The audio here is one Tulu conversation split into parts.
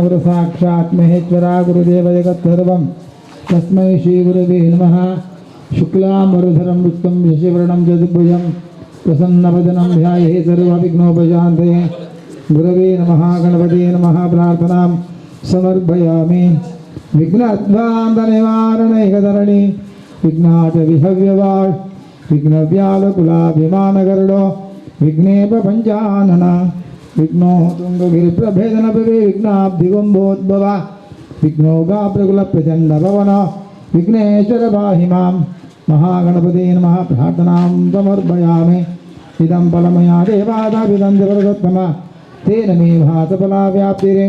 गुरुसाक्षात् महेश्वरा गुरुदेव जगत्सर्वं तस्मै श्रीगुरवे नमः। शुक्लामरुधरं विष्णुं शशिवर्णं चतुर्भुजं प्रसन्नवदनं ध्याये सर्वविघ्नोपशान्तये। गुरवे नमः, गणपते नमः। प्रार्थनां समर्पयामि। विघ्नध्वान्तनिवारणैकधरणि विघ्नाटविहव्यवाट् विघ्नव्यालकुलाभिमानगरुडो विघ्नेप पञ्चानन विघ्नो तुङ्गगिरिप्रभेदनभवे विघ्नाब्धिगुम्भोद्भव विघ्नो गाप्रकुलप्रचण्डभवन विघ्नेश्वर पाहि मां। महागणपते नमः। प्रार्थनां समर्पयामि। इदं फलमया देवादाभिदं देवदत्तम तेन मे भासफला व्याप्तिरे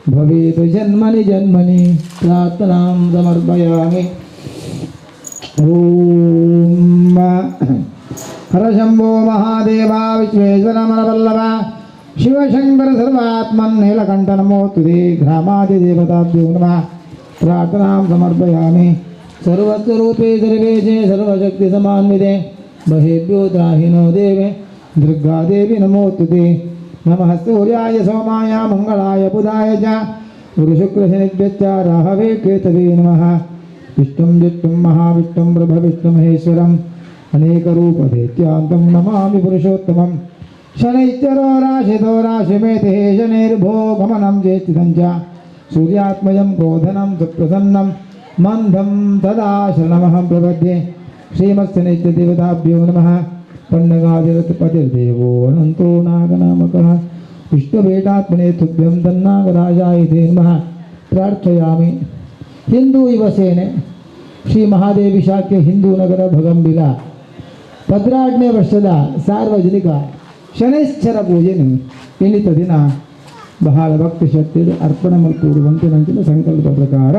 भवेत् जन्मनि जन्मनि। प्रार्थनां समर्पयामि। ॐ हर शंभो महादेवा विश्वेश्वर मनवल्लभ शिवशंकर सर्वात्मन् नीलकंठ नमोस्तुते। ग्रामादिदेवताभ्यो नमः। प्रार्थनां समर्पयामि। सर्वस्वरूपे सर्वेशे सर्वशक्ति समान्विते बहेभ्यो त्राहिनो देवे दुर्गादेवी नमोस्तुते। नमः सूर्याय सोमाय मंगलाय बुधाय च गुरुशुक्रशनिभ्यश्च राहवे केतवे नमः। विष्णुं जिष्णुं महाविष्णुं प्रभविष्णुमहेश्वरम् अनेकरूपधेत्यान्तं नमामि पुरुषोत्तमं। शनैश्चरो राशितो राशिमेतिः शनैर्भो गमनं चेष्टितं च सूर्यात्मजं क्रोधनं सुप्रसन्नं मन्दं तदा शरणमहं प्रपद्ये। श्रीमत्शनैश्चरदेवताभ्यो नमः। पन्नगाधिरथपतिर्देवो अनन्तो नागनामकः विष्णुवेटात्मने तुभ्यं तन्नागराजाय ते नमः। प्रार्थयामि। हिंदू युवसेने ಶ್ರೀ ಮಹಾದೇವಿ ಶಾಖೆ ಹಿಂದೂ ನಗರ ಭಗಂಬಿಲ 12ನೇ ವರ್ಷದ ಸಾರ್ವಜನಿಕ ಶನೈಶ್ಚರ ಪೂಜೆನು ಇನ್ನಿತ ದಿನ ಬಹಳ ಭಕ್ತಿ ಶಕ್ತಿ ಅರ್ಪಣೆ ಮಲ್ಪೂಡುವಂತೆ ನಂಚಿನ ಸಂಕಲ್ಪ ಪ್ರಕಾರ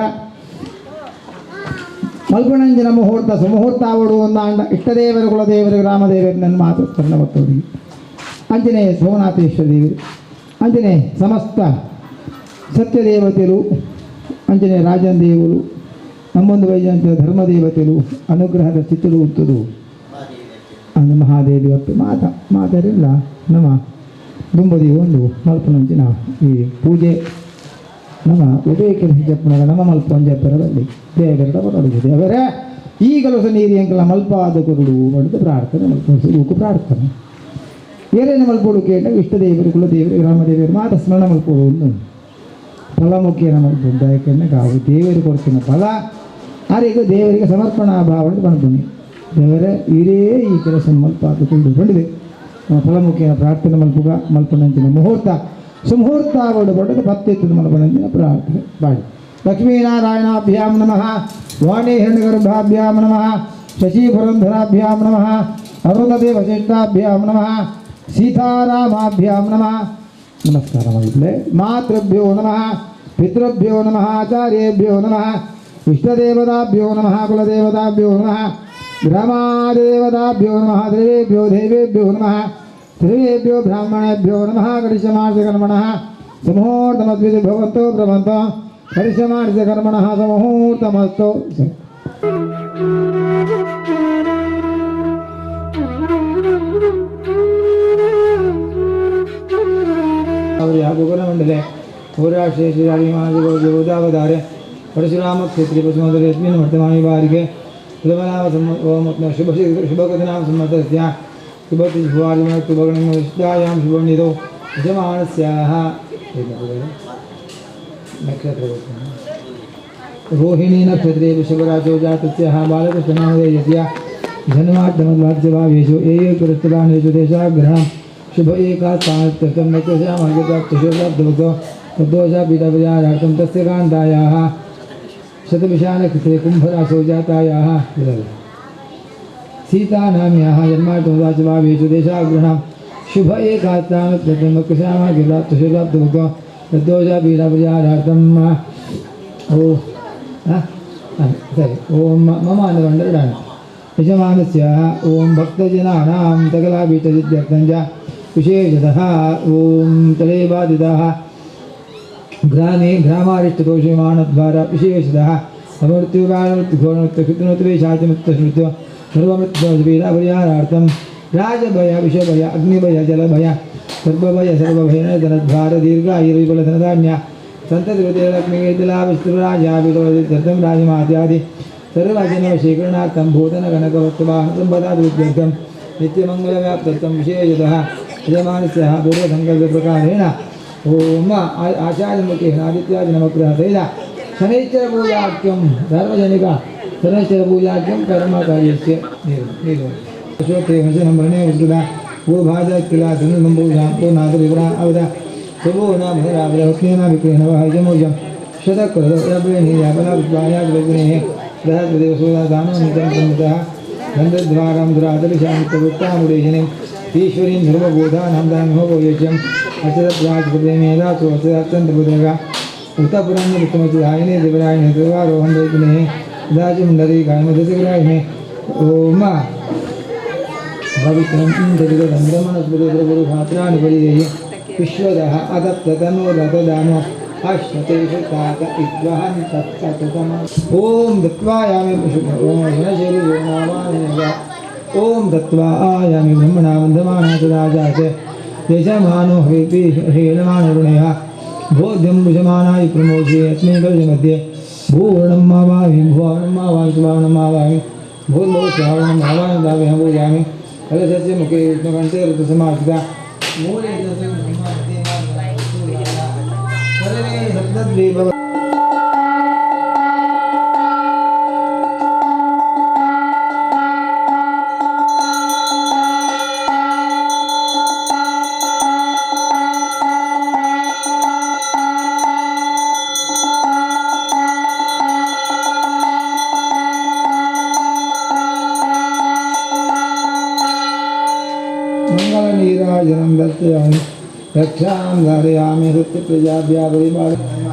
ಮಲ್ಪಣಂಜಿನ ಮುಹೂರ್ತ ಸುಮುಹೂರ್ತ ಅವಡು ಒಂದಾಂಡ ಇಷ್ಟದೇವರು ಕುಲದೇವರು ಗ್ರಾಮದೇವರು ನನ್ನ ಮಾತು ಸ್ಮರಣ ಭಕ್ತರಿಗೆ ಅಂಜನೇ ಸೋಮನಾಥೇಶ್ವರ ದೇವರು ಅಂಜನೇ ಸಮಸ್ತ ಸತ್ಯದೇವತೆರು ಅಂಜನೇ ರಾಜನ್ ದೇವರು ನಮ್ಮೊಂದು ವೈಜಯಂತ ಧರ್ಮದೇವತೆರು ಅನುಗ್ರಹದ ಸ್ಥಿತಿರು ಉತ್ತದು ಅಂದು ಮಹಾದೇವಿ ಅಪ್ಪೆ ಮಾತ ಮಾತರಿಲ್ಲ ನಮ್ಮ ದುಂಬದಿ ಒಂದು ಮಲ್ಪನಂಚಿನ ಈ ಪೂಜೆ ನಮ್ಮ ಉಭಯ ಕೆಲಸ ಜಪ್ಪನಾಗ ನಮ್ಮ ಮಲ್ಪ ಒಂಜಪ್ಪರದಲ್ಲಿ ದೇವರ ಬರೋದು ಅವರೇ ಈಗಲೂ ಸಹ ನೀರು ಎಂಕಲ ಮಲ್ಪಾದ ಕೊರಡು ಮಾಡಿದ ಪ್ರಾರ್ಥನೆ ಮಲ್ಪ ಸುಲೂಕು ಪ್ರಾರ್ಥನೆ ಏನೇನು ಮಲ್ಪೋಡು ಕೇಳಿದಾಗ ಇಷ್ಟದೇವರು ಕುಲದೇವರು ಗ್ರಾಮದೇವರು ಮಾತ ಸ್ಮರಣ ಮಲ್ಪೋಡು ಒಂದು ಫಲಮುಖಿಯನ್ನು ಮಲ್ಪುಂಡು. ಯಾಕೆಂದ್ರೆ ಕಾವು ದೇವರು ಕೊಡ್ತಿನ ಫಲ ಆರೀಗ ದೇವರಿಗೆ ಸಮರ್ಪಣಾ ಭಾವ ಅಂತ ಬಂದ್ಬನ್ನಿ ದೇವರೇ ಇರೇ ಈ ಕೆಲಸ ಮಲ್ಪ ಕೊಂಡು ನಮ್ಮ ಫಲಮುಖಿಯ ಪ್ರಾರ್ಥನೆ ಮಲ್ಪುಗ ಮಲ್ಪನಂಚಿನ ಮುಹೂರ್ತ ಸುಮುಹೂರ್ತ ಅವಳು ಪಡೆದು ಪತ್ತೆತ್ತದ ಮಲ್ಪನಂಚಿನ ಪ್ರಾರ್ಥನೆ ಬಾಡಿ. ಲಕ್ಷ್ಮೀನಾರಾಯಣಾಭ್ಯಾಂ ನಮಃ, ವಾಣಿ ಹಿರಣ್ಯಗರ್ಭಾಭ್ಯಾಂ ನಮಃ, ಶಶಿಪುರಂಧರಾಭ್ಯಾಂ ನಮಃ, ಅರುಣದೇವ ವಸಿಷ್ಠಾಭ್ಯಾಂ ನಮಃ, ಸೀತಾರಾಮಾಭ್ಯಾಂ ನಮಃ. ನಮಸ್ಕಾರ ಮಲ್ಪಲೆ. ಮಾತೃಭ್ಯೋ ನಮಃ, ಪಿತೃಭ್ಯೋ ನಮಃ, ಆಚಾರ್ಯೇಭ್ಯೋ ನಮಃ, ಇಷ್ಟದೇವತಾಭ್ಯೋ ನಮಃ, ಕುಲದೇವತಾಭ್ಯೋ ನಮಃ, ಗ್ರಾಮಾದೇವತಾಭ್ಯೋ ನಮಃ, ದೇವೇಭ್ಯೋ ದೇವೇಭ್ಯೋ ನಮಃ, ತ್ರಿವೇಭ್ಯೋ ಬ್ರಾಹ್ಮಣೇಭ್ಯೋ ನಮಃ. ಕರಿಷ್ಯಮಾಣಸ್ಯ ಸಮುಹೂರ್ತಮಸ್ವಿತಿ ಭವಂತೋ ಪ್ರಭವಂತೋ ಕರಿಷ್ಯಮಾಣಸ್ಯ ಕರ್ಮಣಃ ಸಮುಹೂರ್ತಮಸ್ತು. ಅವರು ಯಾಗುಗುಣಮಂಡಲೆ ಹೋರಾಶ್ರೀ ಶ್ರೀ ಪರಶುರಾಮ ಕ್ಷೇತ್ರಿ ಪಶುಮಂದರೇಸ್ಮಿನ್ ವರ್ತಮಾನಿ ಬಾರಿಗೆ ಸುಲಭನಾಮ ಶುಭ ಶುಭಕೃತನಾಮ ಸಂವತ್ಸರಸ್ಯ ಶುಭತಿ ಶುಭಾರಿಮುಭಗಣಾಯಾಂ ಶುಭನಿಧೋ ಯಜಮಾನಸ್ಯಾಹ ನಕ್ಷತ್ರ ರೋಹಿಣಿ ನಕ್ಷತ್ರೆ ವೃಷಭರಾಜೋ ಜಾತಸ್ಯಾಹ ಬಾಲಕೃಷ್ಣನಾಮಧೇಯಸ್ಯ ಜನ್ಮಾರ್ಥಮದ್ವಾದ್ಯಭಾವೇಷು ಏಕೃಸ್ತದಾನೇಷು ದೇಶಾಗ್ರಹಂ ಶುಭ ಏಕಾಸ್ಥಾನತ್ಯರ್ಥಂ ನಕ್ಷಾಮಾರ್ಗಪ್ರಾಪ್ತಶೋಪ್ರಾಪ್ತಭಕ್ತೋ ತದ್ದೋಷ ಪೀಠಪಜಾರಾರ್ಥಂ ತಸ್ಯ ಕಾಂತಾಯಾः ಶತವಿಶಾನಕ್ಷತ್ರೆ ಕುಂಭರಾಸೋ ಜಾತಾಯಾः सीतानाम्याः जन्मार्थमदाचभावेषु देशाग्रहणं शुभ एकात्तामत्यर्थं वक्ष्यामागिप्राप्तशुप्राप्तभुक्तो तद्दोषपीठापजारार्थं ओ ಸರಿ. ಓಂ ಮಮ ಅಂದುಕೊಂಡರೆ ಯಜಮಾನಸ್ಯ ಓಂ ಭಕ್ತಜನಾನಾಂ ಸಕಲಾಭೀಷ್ಟಸಿದ್ಧ್ಯರ್ಥಂಚ ವಿಶೇಷತಃ ಓಂ ತಲೇಬಾಧಿತಾಃ ಗ್ರಾಮೇ ಗ್ರಾಮಾರಿಷ್ಟದೋಷಮಾಣದ್ವಾರ ವಿಶೇಷತಃ ಅಮೃತ್ಯುಗಾಣಮೃತ್ಯುಘೋಣಮೃತ್ಯು ಸರ್ವಮೃತ್ಯುಪೀಡಾಪರಿಹಾರಾರ್ಥಂ ರಾಜಭಯ ವಿಷಭಯ ಅಗ್ನಿಭಯ ಜಲಭಯ ಸರ್ವಭಯ ಸರ್ವಭಯ ಧನದ್ವಾರ ದೀರ್ಘಾಯುರ್ವಿಫಲಧನಧಾನ್ಯ संततिपते लक्ष्मीलाभिस्तुराजाभितम राजमात्यादि सर्वजनवशीकरणार्थं भूतनगणकवत्तवाहनसम्पदाभिवृद्ध्यर्थं नित्यमङ्गलव्याप्त्यर्थं विशेषतः यजमानस्य पूर्वसङ्कल्पप्रकारेण ओम आचार्यमुखेन आदित्यादिनवग्रहसहित शनैश्चरपूजाख्यं सार्वजनिक शनैश्चरपूजाख्यं कर्मकार्यस्य निर्वचनं विस्तृता गोभाजकिला धनुसम्भूषां पूर्णादविवरा अवध सुभूनाभरावरहस्नेन शतक्रदव्रेणीयाबलापुष्पायाग्रग्नेः बृहस्पतिवसुदानोनितं गन्धद्वारं दुरादलिशामित्तवृत्तामुदेशिनीम् ईश्वरीं सर्वभूतानां दानमोयोज्यम् अचलप्राजपदेमेधातु अचलात्यन्तबुधगा उतपुरन्दुत्तमचिदायिने देवरायणे देवारोहं वैग्नेः दाचिमुण्डरी गायमदशिग्राहिणे ओम पवित्रं ब्रह्मणस्पतिद्रगुरुभात्राणि परिदेहि विश्वदः अदप्ततनोरतदानो अश्वतेषु तात इद्वहन् तत्सततम ॐ दत्त्वायामि ॐ ॐ दत्त्वा आयामि ब्रह्मणा वन्दमाना सदाजाते यजमानो हेलमानरुणयः भोज्यं भुजमानाय प्रमोचे अस्मिन् कलशमध्ये भूवर्णं मावामि भुवनं मावामि सुवर्णं मावामि भूर्भुवस्सुवर्णं मावामि दाव्यं पूजयामि कलशस्य मुखे विष्णुकण्ठे ऋतुसमाश्रिता मूले सर्वे सप्तद्वीप मंगलनीराजनं दर्शयामि रक्षां धारयामि सत्यप्रजाभ्यः परिपालयामि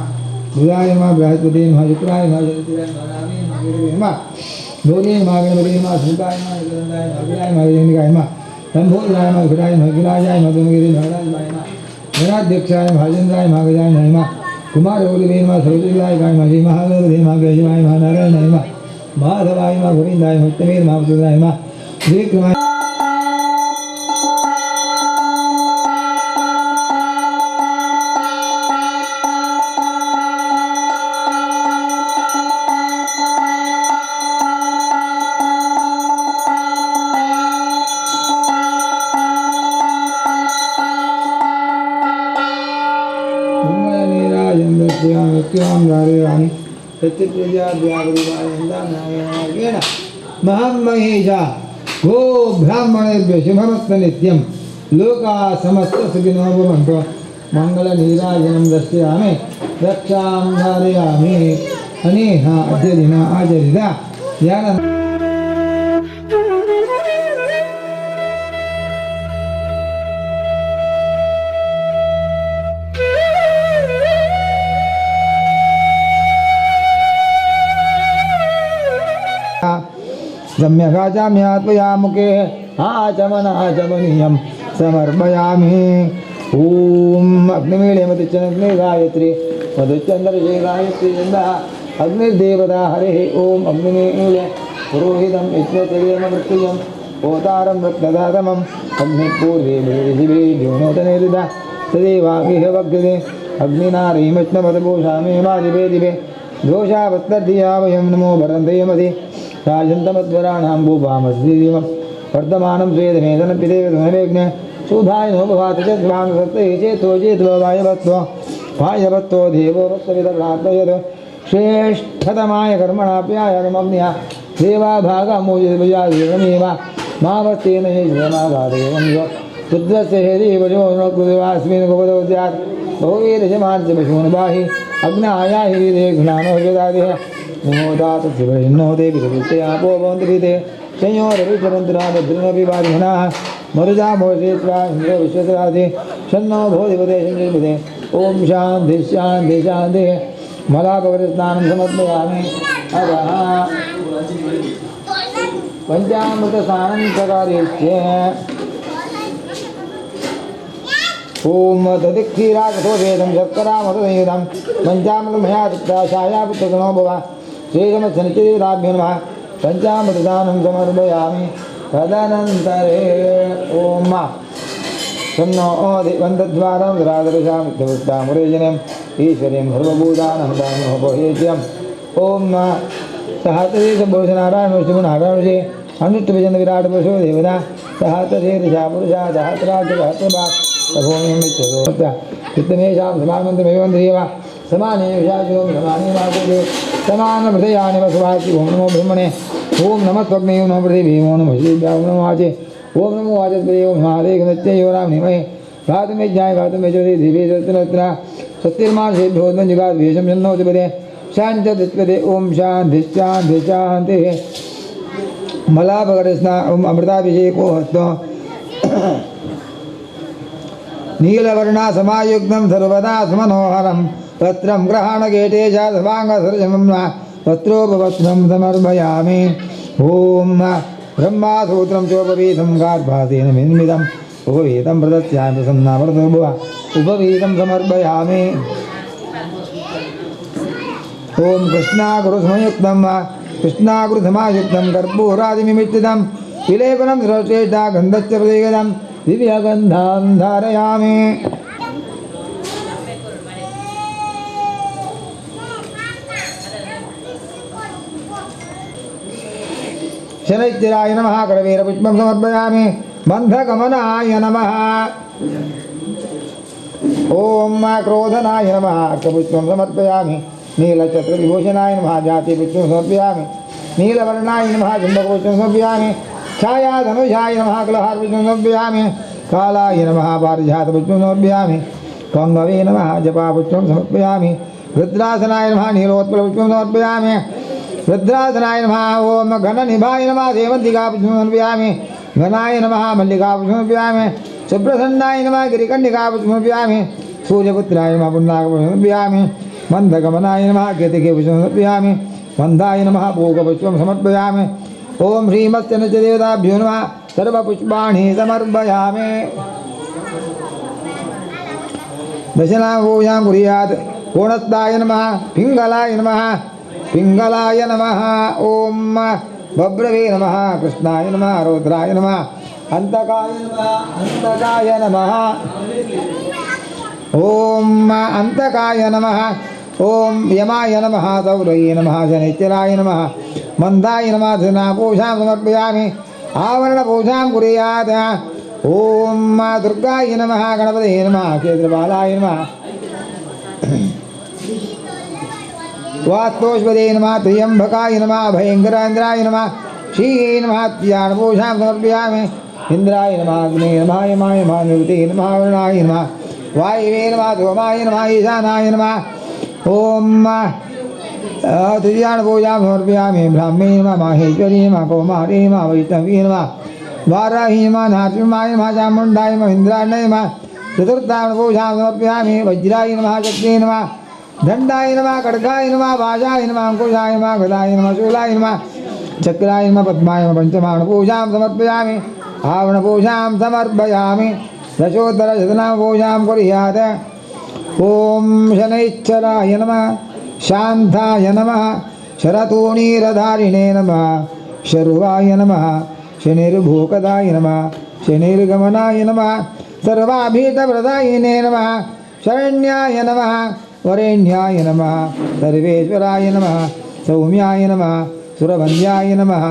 बुधाय मा बृहस्पति मा शुक्राय मा शनिश्चराय मा रामे मा गुरवे मा भोगे मा गणपते मा सुताय मा एकदन्ताय मा विराय मा विजयनिकाय मा लम्बोदराय मा विराय मा विराजाय मा दुमगिरि भगराज मा गणाध्यक्षाय भाजेन्द्राय मा गजाय मा कुमारगुरुवे मा सरस्वतीलाय मा श्री महागणपते मा केशवाय मा नारायणाय मा माधवाय मा गोविन्दाय मा उत्तमेर मा सुराय मा त्रिविक्रमाय महामहेशा गो ब्राह्मणेभ्य शुभमस्तु नित्यं लोका समस्त सुखिनो भवन्तु मंगलनीराजनं दर्शयामि रक्षां धारयामि अनेह अद्य दिन आचरित ध्यान सम्यगाचाम्यात्मया मुखे आचमनाचमनीयं समर्पयामि। ॐ अग्निमीळे मधुचन्द्र गायत्री मधुचन्द्रश्री गायत्री छन्दः अग्निर्देवता हरिः। ॐ अग्निमीळे पुरोहितं विश्वत्रियमृत्युजं होतारं रक्तदातमम् अग्निपूर्वे ऋषिभिः तदेवागिह वग्रे अग्निनारीमश्नमदभूषामि मादिवे दिवे दोषावस्तर्धिया वयं नमो भरन्तयमधि राजन्तमध्वराणां भूपामस्ति वर्तमानं स्वेदमेदनपिदेवधनवेग्ने सुधाय नो भवाति च स्वां सत्ते चेतो चेतो वायवत्व वायवत्वो देवो वत्सविदप्राप्तयत् श्रेष्ठतमाय कर्मणाप्यायमग्न्या देवाभागमोजितमेव मावस्तेन हेमागादेवं रुद्रस्य हेदेवजो नो कृदेवास्मिन् गोपदौ स्यात् बहुवीरजमान् च पशून् पाहि अग्नायाहि वीरे घ्नानो वेदादिः नमो देवी विद्यापो भवन्ति वीते संयोरविचरन्तराभद्रनपि वायुनाः मरुजा मोषे त्वा इन्द्र विश्वसराधि शन्नो भोधिपते शञ्जपते। ॐ शान्ति शान्ति शान्तिः। मलापकरस्नानं समर्पयामि। अतः पञ्चामृतस्नानं प्रकार्यस्य ॐ दधिक्षीराकथोपेदं शर्करामृतसंयुतं पञ्चामृतमया तृप्ता छायापुत्रगणो भव श्रीशमशनिचरेभ्यो नमः। पञ्चामृतदानं समर्पयामि। तदनन्तरे ॐ शन्नो दिवन्तद्वारं रादर्शामित्थवृत्तामुरेजनं ईश्वरीं सर्वभूतानां ओम सहस्रशीर्ष नारायण विष्णु नारायण अनुष्टुभजन विराट पुरुषो देवता सहस्रशीर्षा पुरुषा सहस्राज सहस्रभाग चित्तमेषां समानमन्त्रमेवन्द्रियव समाने विषाचों समाने वासुदेव समान हृदयानि वसुवासि। ओम नमो ब्रह्मणे ओम नमः स्वग्ने ओम नमः पृथिवी ओम नमः श्रीभ्यां ओम नमो वाचे ओम नमो वाचस्पते ओम महादेव राम धीमहि भातुमे ज्ञाय भातुमे ज्योति दिव्ये रत्नरत्न सत्यर्माणसेभ्यो जुगाद्वेषं जन्नोतिपदे शान्तिपदे ओम शान्ति शान्ति शान्तिः। मलापकटस्ना ओम अमृताभिषेको हस्तो नीलवर्णा समायुक्तं सर्वदा सुमनोहरं पत्रं ग्रहणकेटेश सर्वाङ्गसर्जमं पत्रोपपत्रं समर्पयामि। ॐ ब्रह्मासूत्रं चोपवीतं गार्भासेन निर्मितम् उपवीतं प्रदत्स्यामि प्रसन्ना वरदो उपवीतं समर्पयामि। ॐ कृष्णागुरुसमयुक्तं कृष्णागुरुसमायुक्तं कर्पूरादिनिमित्तितं विलेपनं सर्वश्रेष्ठा गन्धस्य प्रतीकतं दिव्यगन्धां धारयामि। शनैश्चराय नमः करवीरपुष्पं समर्पयामि। बन्धगमनाय नमः। ॐ क्रोधनाय नमः अर्कपुष्पं समर्पयामि। नीलचक्रविभूषणाय नमः जातिपुष्पं समर्पयामि। नीलवर्णाय नमः चुम्बकपुष्पं समर्पयामि। छायाधनुषाय नमः कलहारपुष्पं समर्पयामि। कालाय नमः पारिजातपुष्पं समर्पयामि। कङ्गवे नमः जपापुष्पं समर्पयामि। रुद्रासनाय नमः नीलोत्पलपुष्पं समर्पयामि। रुद्रासनाय नमः ॐ घननिभाय नमः सेवन्तिकापुष्पं समर्पयामि। घनाय नमः मल्लिकापुष्पं समर्पयामि। सुप्रसन्नाय नमः गिरिकन्निकापुष्पं समर्पयामि। सूर्यपुत्राय नमः पुन्नागपुष्पं समर्पयामि। मन्दगमनाय नमः केतकीपुष्पं समर्पयामि। मन्दाय नमः पूगपुष्पं समर्पयामि। ॐ श्रीमत्स्य देवताभ्यो नमः सर्वपुष्पाणि समर्पयामि। दशनापूजां कुर्यात्। कोणस्थाय नमः पिङ्गलाय नमः पिङ्गलाय नमः। ॐ बभ्रवे नमः कृष्णाय नमः रौद्राय नमः अन्तकाय नमः अन्तकाय नमः। ॐ अन्तकाय नमः। ॐ यमाय नमः सौरये नमः शनैश्चराय नमः मन्दाय नमः धनापूजां समर्पयामि। आवरणपूजां कुर्यात्। ॐ दुर्गाय नमः गणपतये नमः क्षेत्रपालाय नमः वास्तोष्पदे नमः त्र्यम्बकाय नमः भयङ्करेन्द्राय नमः श्रीये नमः ज्ञानपूजां समर्पयामि। इन्द्राय नमः अग्ने नमः यमाय नमः निवृत्ते नमः वरुणाय नमः वायवे नमः सोमाय नमः ईशानाय नमः। ॐ तृतीयाणपूजां समर्पयामि। ब्राह्मी नमः माहेश्वरी नमः कौमारी नमः वैष्णवी नमः वाराही नमः नारसिंहाय नमः चामुण्डाय नमः इन्द्राण्यै नमः। चतुर्थाणपूजां समर्पयामि। वज्राय नमः शक्ते नमः दण्डाय नमः खड्गाय नमः भाषाय नमः अङ्कुशाय नमः गदाय नमः शूलाय नमः चक्राय नमः पद्माय नमः। पञ्चमाणपूजां समर्पयामि। आवरणपूजां समर्पयामि। दशोत्तरशतनामपूजां कुर्यात्। ॐ शनैश्चराय नमः शान्ताय नमः शरतूणीरधारिणे नमः शर्वाय नमः शनिर्भूकदाय नमः शनिर्गमनाय नमः सर्वाभीतप्रदायिने नमः शरण्याय नमः वरेण्याय नमः सर्वेश्वराय नमः सौम्याय नमः सुरवन्द्याय नमः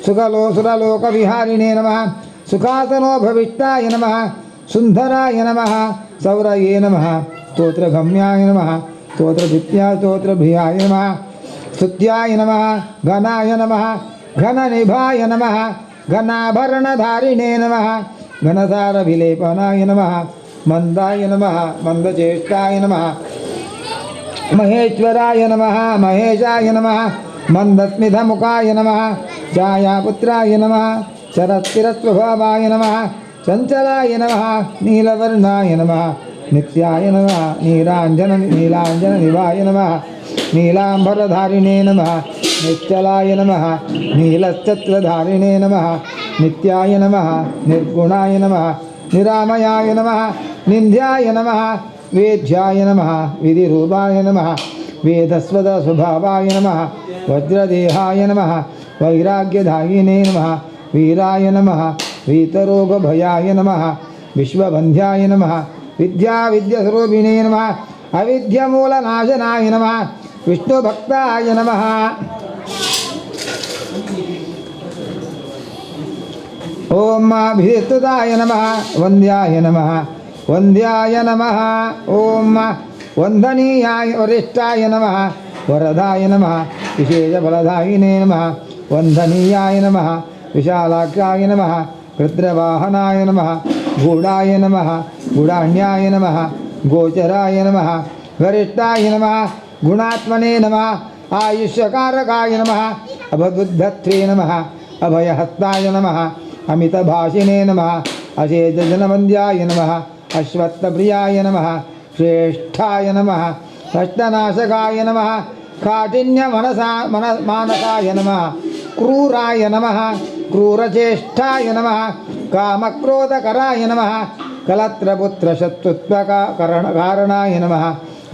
सुखलो सुरलोकविहारिणे नमः सुखासनोभविष्टाय नमः सुन्दराय नमः सौरये नमः स्तोत्रगम्याय नमः स्तोत्रभित्या स्तोत्रभियाय नमः स्तुत्याय नमः घनाय नमः घननिभाय नमः घनाभरणधारिणे नमः घनसारविलेपनाय नमः मंदाय नमः मंदचेष्टाय नमः महेश्वराय नमः महेशाय नमः मंदस्मितमुखाय नमः छायापुत्राय नमः शरस्थिरस्वभावाय नमः चञ्चलाय नमः नीलवर्णाय नमः नित्याय नमः नीलाञ्जन नीलाञ्जननिभाय नमः नीलाम्बरधारिणे नमः निश्चलाय नमः नीलश्चत्रधारिणे नमः नित्याय नमः निर्गुणाय नमः निरामयाय नमः निन्द्याय नमः वेद्याय नमः विधिरूपाय नमः वेदस्वदस्वभावाय नमः वज्रदेहाय नमः वैराग्यदायिने नमः वीराय नमः वीतरोगभयाय नमः विश्वबन्ध्याय नमः विद्याविद्यस्वरूपिणे नमः अविद्यमूलनाशनाय नमः विष्णुभक्ताय नमः। ॐ अभिस्तुताय नमः वन्द्याय नमः वन्द्याय नमः। ॐ वन्दनीयाय वरिष्ठाय नमः वरदाय नमः विशेषफलदायिने नमः वन्दनीयाय नमः विशालाक्षाय नमः रुद्रवाहनाय नमः गूढाय नमः गूढान्याय नमः गोचराय नमः वरिष्ठाय नमः गुणात्मने नमः आयुष्यकारकाय नमः अभबुद्धत्रे नमः अभयहस्ताय नमः अमितभाषिणे नमः अशेषजनवन्द्याय नमः अश्वत्थप्रियाय नमः श्रेष्ठाय नमः कष्टनाशकाय नमः काठिन्यमनसा मानसाय नमः क्रूराय नमः क्रूरचेष्टाय नमः कामक्रोधकराय नमः कलत्रपुत्रशत्रुत्वकारणाय नमः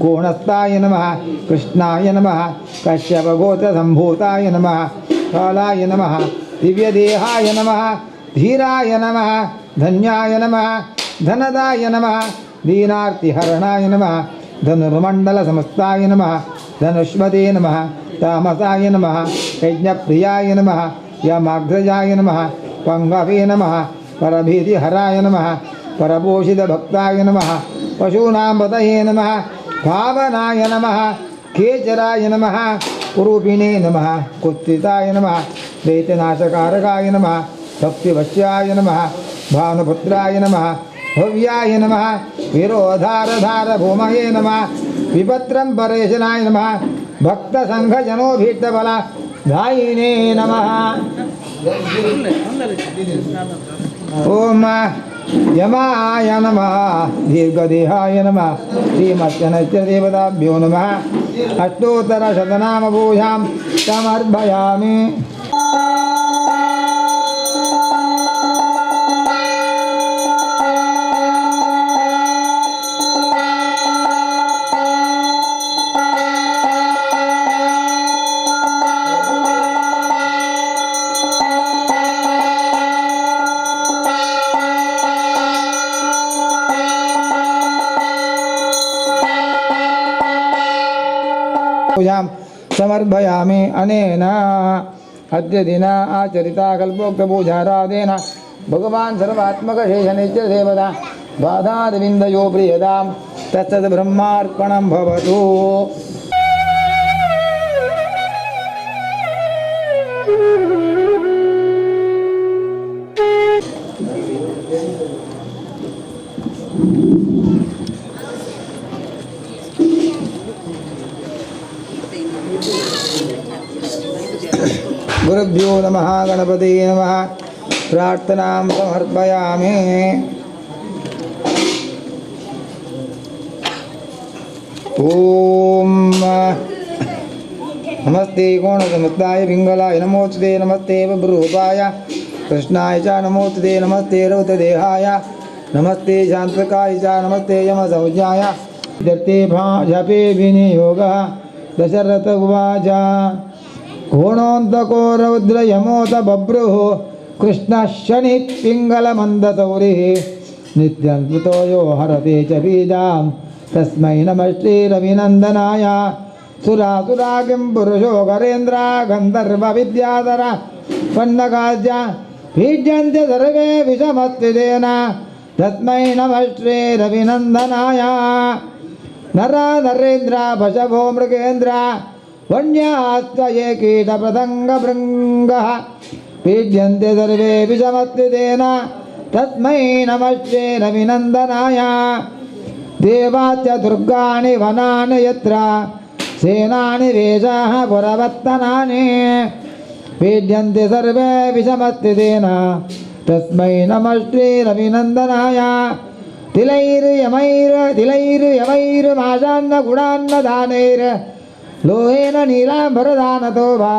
कोणस्थाय नमः कृष्णाय नमः कश्यपगोत्रसम्भूताय नमः कालाय नमः दिव्यदेहाय नमः धीराय नमः धन्याय नमः धनदाय नमः दीनार्तिहरणाय नमः धनुर्मण्डलसमस्ताय नमः धनुष्मते नमः तामसाय नमः यज्ञप्रियाय नमः यमाग्रजाय नमः पङ्गवे नमः परभीतिहराय नमः परपोषितभक्ताय नमः पशूनां पतये नमः भावनाय नमः खेचराय नमः कुरूपिणे नमः कुत्सिताय नमः दैत्यनाशकारकाय नमः भक्तिवश्याय नमः भानुपुत्राय नमः भव्याय नमः विरोधारधारभूमये नमः विपत्रं परेशनाय नमः भक्तसङ्घजनोभीष्टबला धायिने नमः। ॐ यमाय नमः दीर्घदेहाय नमः श्रीमत्यनैत्यदेवताभ्यो नमः अष्टोत्तरशतनामपूजां समर्पयामि। पूजां समर्पयामि। अनेन अद्य दिन आचरिता कल्पोक्तपूजाराधेन भगवान् सर्वात्मकशेषनित्यदेवता बाधारविन्दयो प्रियतां तत्सद् ब्रह्मार्पणं भवतु। गुरुभ्यो नमः गणपतये नमः। प्रार्थनां समर्पयामि। ॐ नमस्ते कोणसमुत्थाय पिङ्गलाय नमोस्तुते नमस्ते बभ्रूपाय कृष्णाय च नमोस्तुते नमस्ते रौद्रदेहाय नमस्ते शान्तकाय च नमस्ते यमसंज्ञाय दत्ते भाजपे विनियोगः। दशरथ उवाच कोणोऽन्तको रौद्रयमोत बभ्रुः कृष्णशनि पिङ्गलमन्दसौरिः नित्यं स्मृतो यो हरते च बीजां तस्मै नमः श्रीरविनन्दनाय। सुरासुरा किं पुरुषो करेन्द्र गन्धर्वविद्याधर पन्नगाज्य पीड्यन्ते सर्वे विषमस्तिदेन तस्मै नमः श्रीरविनन्दनाय। नरा नरेन्द्र पशवो मृगेन्द्र वन्यास्त्वये कीटपतङ्गभृङ्गः पीड्यन्ते सर्वे विषमस्तिदेन तस्मै नमः श्रीरविनन्दनाय। देवाच्च दुर्गाणि वनानि यत्र सेनानि वेशाः पुरवर्तनानि पीड्यन्ते सर्वे विषमस्तिदेन तस्मै नमः श्रीरविनन्दनाय। तिलैर्यमैर तिलैर्यवैर्माषान्नगुणान्नदानैर् लोहेन नीलाम्बरदानतो वा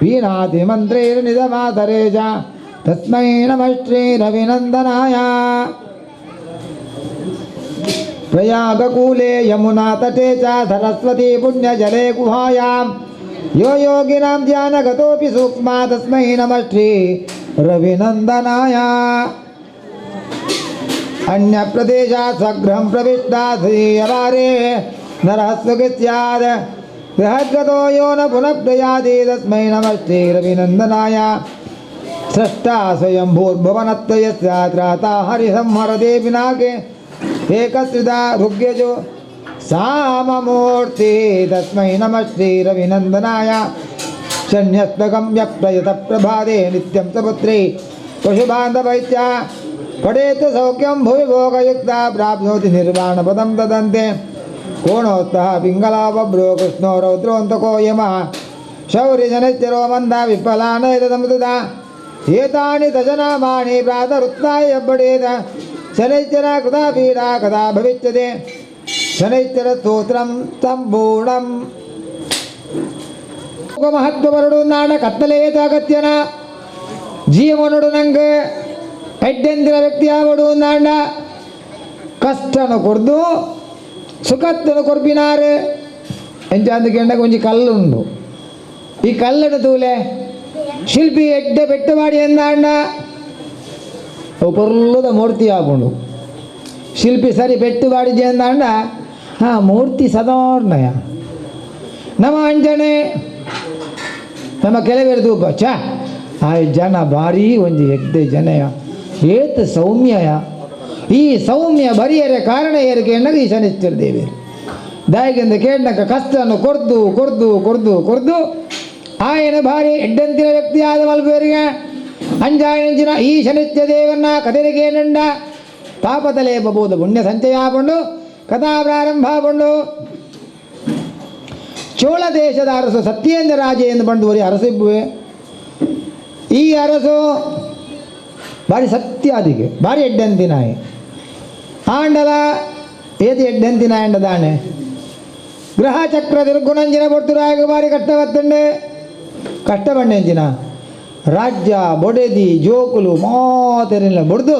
पीनातिमन्त्रैर्निजमातरे च तस्मै नमः श्रीरविनन्दनाय। प्रयागकूले यमुनातटे च सरस्वती पुण्यजले गुहायां यो योगिनां ध्यानगतोऽपि सूक्ष्मा तस्मै नमः श्री रविनन्दनाय। अन्यप्रदेशात् स्वगृहं प्रविष्टा श्रीयवारे नरः सुखी स्यात् गृहगतो यो न पुनः प्रयाति तस्मै नमः श्रीरविनन्दनाय। स्रष्टा स्वयंभूर्भुवनत्रयस्य त्राता हरिसंहरते पिनाके एकश्रिता ऋग्यजो साममूर्ति तस्मै नमः श्रीरविनन्दनाय। शन्यस्तकं व्यप्रयतप्रभाते नित्यं सपुत्रै पशुबान्धवैत्य पठेत सौख्यं भुवि भोगयुक्ता प्राप्नोति निर्वाणपदं ददन्ते। कोणोत्तः पिङ्गलावभ्रो कृष्णो रौद्रोऽन्तको यमः शौर्यजनश्चरो मन्दा विफलानयतमृदा एतानि दशनामानि प्रातरुत्थाय पठेत शनैश्चर कृता पीडा कदा भविष्यति। शनैश्चरस्तोत्रं सम्पूर्णम्। ಮಹತ್ವ ನಾಡ ಕತ್ತಲೆಯೇತ ಅಗತ್ಯನ ಜೀವನೊಡು ನಂಗೆ ಎಡ್ಡೆಂದಿರ ವ್ಯಕ್ತಿ ಆವಡು ನಾಂಡ ಕಷ್ಟನು ಕೊರ್ದು ಸುಖತ್ತನು ಕೊರ್ಪಿನಾರು ಎಂಚಾಂದು ಕೆಂಡ ಒಂಜಿ ಕಲ್ಲುಂಡು. ಈ ಕಲ್ಲನ್ನು ತೂಲೆ ಶಿಲ್ಪಿ ಎಡ್ಡೆ ಬೆಟ್ಟವಾಡಿ ಎಂದಾಂಡ ಅವು ಪೊರ್ಲುದ ಮೂರ್ತಿ ಆಪುಂಡು. ಶಿಲ್ಪಿ ಸರಿ ಬೆಟ್ಟು ಬಾಡಿಜೆ ಎಂದಾಂಡ ಹಾ ಮೂರ್ತಿ ಸದಾರ್ಣಯ. ನಮ್ಮ ಅಂಜನೆ ನಮ್ಮ ಕೆಲವರು ತೂಪ ಚ ಆ ಜನ ಭಾರೀ ಒಂಜಿ ಎಡ್ಡೆ ಜನಯ ಏತ್ ಸೌಮ್ಯಯ. ಈ ಸೌಮ್ಯ ಬರಿಯರೆ ಕಾರಣ ಏರಿಕೆ ಎನ್ನಗ ಈ ಶನಿಶ್ಚರ ದೇವಿಯರು ದಾಯಿಗೆಂದು ಕೇಂದ್ರಕ ಕಷ್ಟನ್ನು ಕೊರ್ದು ಕೊರ್ದು ಕೊರ್ದು ಕೊರ್ದು ಆಯನ ಭಾರಿ ಎಡ್ಡಂತಿನ ವ್ಯಕ್ತಿ ಆದ ಮಲ್ಪೇರಿಗೆ ಅಂಜಾಯನಂಚಿನ ಈ ಶನಿಶ್ಚರ ದೇವನ್ನ ಕದರಿಗೆ ನಂಡ ಪಾಪದಲೇ ಬಬಹುದು ಪುಣ್ಯ ಸಂಚಯ ಆಪುಂಡು. ಕಥಾ ಪ್ರಾರಂಭ ಆಪುಂಡು. ಚೋಳ ದೇಶದ ಅರಸು ಸತ್ಯೇಂದ್ರ ರಾಜೆ ಎಂದು ಬಂದು ಅರಸಿಬ್ಬುವೆ. ಈ ಅರಸು ಭಾರಿ ಸತ್ಯಾದಿಗೆ ಭಾರಿ ಎಡ್ಡಂತಿನಾಯಿ ಆಂಡಲ ಏದು ಎಡ್ಡಂತಿನಾಯಂಡ ದಾಣೆ ಗ್ರಹ ಚಕ್ರ ತಿರುಗುಣಂಜಿನ ಬೊರ್ತುರಾಯಗ ಭಾರಿ ಕಷ್ಟ ಬತ್ತಂಡೆ ಕಷ್ಟ ಬಂಡೆಂಚಿನ ರಾಜ್ಯ ಬೊಡೆದಿ ಜೋಕುಲು ಮಾತೆರಿಲ್ಲ ಬೊಡ್ದು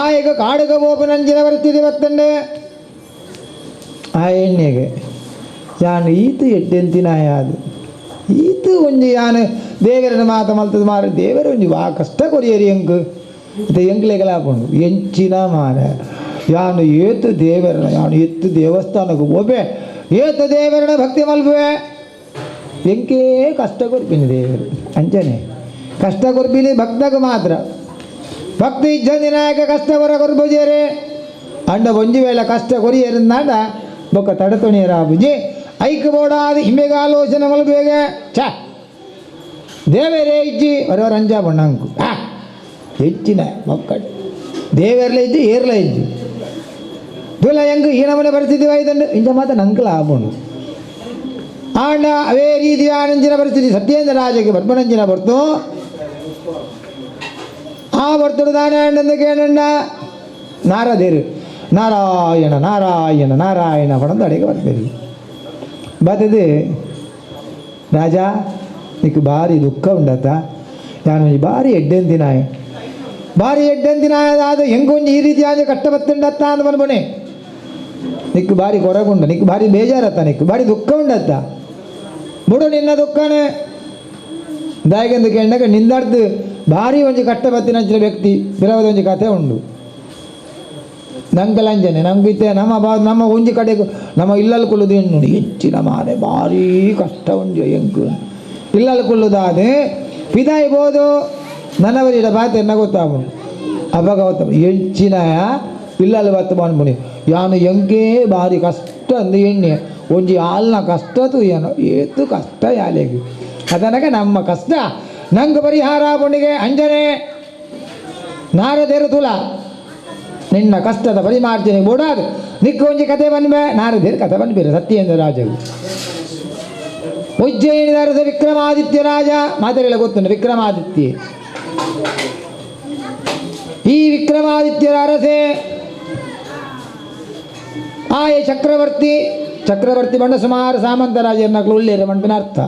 ಆಯಗ ಕಾಡುಗ ಬೋಪನಂಜಿನ ಪರಿಸ್ಥಿತಿ ಬತ್ತಂಡೆ. ಆ ಎಣ್ಣೆಗೆ ಯಾನು ಈತು ಎಡ್ಡೆಂತಿನಾಯ ಅದು ಈತು ಒಂಜಿ ಯಾನು ದೇವರನ ಮಾತ ಮಲ್ತದ ಮಾರ ದೇವರ ಒಂಜಿ ವಾ ಕಷ್ಟ ಕೊರಿಯರಿ ಎಂಕ್ ಇದು ಎಂಕ್ಲೆಗಲಾಪುಂಡು ಎಂಚಿನ ಮಾರ ಯಾನು ಏತು ದೇವರನ ಯಾನು ಎತ್ತು ದೇವಸ್ಥಾನಕ್ಕೆ ಹೋಬೆ ಏತು ದೇವರನ ಭಕ್ತಿ ಮಲ್ಪುವೆ ಎಂಕೇ ಕಷ್ಟ ಕೊರ್ಪಿನಿ ದೇವರು ಅಂಚನೆ ಕಷ್ಟ ಕೊರ್ಪಿನಿ ಭಕ್ತಗ ಮಾತ್ರ ಭಕ್ತಿ ಇಜ್ಜಂದಿನಾಯಕ ಕಷ್ಟ ಬರ ಕೊರ್ಪುಜೇರೆ ಅಂಡ ಒಂಜಿ ವೇಳೆ ಕಷ್ಟ ಕೊರಿಯರಿಂದಾಂಡ ಬೊಕ್ಕ ತಡತೊಣಿಯರಾಬುಜಿ ಐಕ್ ಬೋಡಾದ ಹಿಂಬೆಗ ಆಲೋಚನೆ ಮಲ್ಪುವೆಗೆ ಛ ದೇವರೇ ಇಜ್ಜಿ ಹೊರವರ ಅಂಜಾ ಬಣ್ಣಂಕು ಆ ಹೆಚ್ಚಿನ ಮಕ್ಕಳು ದೇವರ್ಲ ಇಜ್ಜಿ ಏರ್ಲ ಇಜ್ಜಿ ದುಲ ಹೆಂಗ್ ಈ ನಮೂನೆ ಪರಿಸ್ಥಿತಿ ವಾಯ್ತಂಡು ಇಂಚ ಮಾತ್ರ ನಂಕಲ ಆಪುಂಡು. ಆಂಡ ಅವೇ ರೀತಿಯ ಆನಂಜಿನ ಪರಿಸ್ಥಿತಿ ಸತ್ಯೇಂದ್ರ ರಾಜಕ್ಕೆ ಬರ್ಪನಂಜಿನ ಬರ್ತು ಆ ಬರ್ತಡು ದಾನೆ ಅಂಡಂದು ಕೇಳಂಡ ನಾರದೇರು ನಾರಾಯಣ ನಾರಾಯಣ ನಾರಾಯಣ ಪಡಂದು ಅಡಿಗೆ ಬರ್ತೀರಿ ಬತ್ತದು ರಾಜ ನಿಕ್ ಭಾರಿ ದುಃಖ ಉಂಡತ್ತ ನಾನು ಭಾರಿ ಎಡ್ಡೆಂತಿನಾಯ ಭಾರಿ ಎಡ್ಡೆಂತಿನಾಯ ಅದು ಹೆಂಗೊಂಜಿ ಈ ರೀತಿಯಾದ ಕಷ್ಟ ಬತ್ತುಂಡತ್ತ ಅಂತ ಮನ್ಬಣೆ ನಿಕ್ ಭಾರಿ ಕೊರಗುಂಡ ನಿಕ್ ಭಾರಿ ಬೇಜಾರತ್ತ ನಿಕ್ ಭಾರಿ ದುಃಖ ಉಂಡತ್ತ ಬಿಡು ನಿನ್ನ ದುಃಖನೇ ದಾಯಿಗೆಂದು ಕೇಂಡಾಗ ನಿಂದಾರ್ದು ಭಾರಿ ಒಂಜಿ ಕಷ್ಟ ಬತ್ತಿನಂಚಿನ ವ್ಯಕ್ತಿ ಬಿರವದ ಒಂಜಿ ಕಥೆ ಉಂಡು. ನಂಗಲಂಜನೆ ನಂಗಿತ್ತೆ ನಮ್ಮ ಬಾ ನಮ್ಮ ಒಂಜಿ ಕಡೆಗೂ ನಮ್ಮ ಇಲ್ಲಲ್ಲಿ ಕುಲ್ಲುದು ಹೆಣ್ಣು ಹೆಚ್ಚಿನ ಮಾರೆ ಭಾರಿ ಕಷ್ಟ ಉಂಜು ಎಂಕು ಇಲ್ಲಲ್ಲಿ ಕುಲ್ಲುದಾದೆ ಪಿದಾಯ್ಬೋದು ನನ್ನವರಿಡ ಬಾತೆನ್ನ ಗೊತ್ತಾಗುಂಡು ಅವಾಗ ಗೊತ್ತ ಹೆಚ್ಚಿನ ಇಲ್ಲಲ್ಲಿ ಬತ್ತ ಬಂದ್ಬುನಿ ಯಾನು ಎಂಕೇ ಭಾರಿ ಕಷ್ಟ ಅಂದು ಎಣ್ಣೆ ಒಂಜಿ ಹಾಲ್ನ ಕಷ್ಟ ತು ಏನೋ ಏತು ಕಷ್ಟ ಯಾಲೆಗೆ ಅದನಗ ನಮ್ಮ ಕಷ್ಟ ನಂಗೆ ಪರಿಹಾರ ಪುಣ್ಣಿಗೆ ಅಂಜನೆ ನಾರದೇರು ತುಲ ನಿನ್ನ ಕಷ್ಟದ ಪರಿಮಾರ್ಜನೆ ಬೋಡಾದು ನಿಕ್ಕ ಒಂಜಿ ಕತೆ ಬನ್ಬೆ ನಾರದೇರು ಕತೆ ಬನ್ಬೇರು ಸತ್ಯೇಂದ್ರ ರಾಜವು ಉಜ್ಜಯಿನಿದ ಅರಸ ವಿಕ್ರಮಾದಿತ್ಯ ರಾಜ ಮಾತೆರೆಲ್ಲ ಗೊತ್ತುಂಟು ವಿಕ್ರಮಾದಿತ್ಯ. ಈ ವಿಕ್ರಮಾದಿತ್ಯರ ಅರಸೆ ಆಯ ಚಕ್ರವರ್ತಿ ಚಕ್ರವರ್ತಿ ಬಂಡ ಸುಮಾರು ಸಾಮಂತ ರಾಜರನ್ನ ಉಳ್ಳೇರ ಮಂಪಿನ ಅರ್ಥ.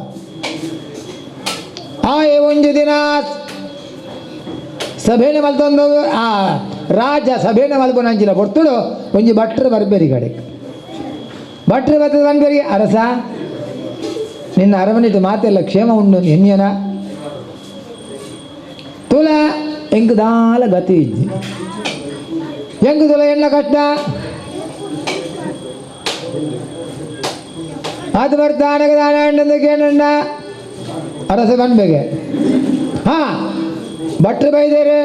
ಆಯೆ ಒಂದು ದಿನ ಸಭೆನ ಮಲ್ತೊಂದು ಆ ರಾಜ ಸಭೆನ ಮಲ್ಪನಂಚಿನ ಬರ್ತುಡು ಒಂಜಿ ಭಟ್ರು ಬರ್ಬೇರಿ ಕಡೆ ಭಟ್ರು ಬರ್ತದೆ ಬನ್ಬೇರಿ ಅರಸ ನಿನ್ನ ಅರಮನೆಟ್ಟು ಮಾತೆಲ್ಲ ಕ್ಷೇಮ ಉಂಡು ಎನ್ಯನ ತುಲ ಎಂಕ್ ದಾಲ ಗತಿ ಇಜ್ಜಿ. ಹೆಂಗುದಲ್ಲ ಎಣ್ಣ ಕಷ್ಟ ಅದು ಬರ್ತಾನಗ ದಾನ ಕೇಳಣ್ಣ ಅರಸ ಬನ್ಬೇಗೆ ಹಾ ಭಟ್ರು ಬೈದೇರು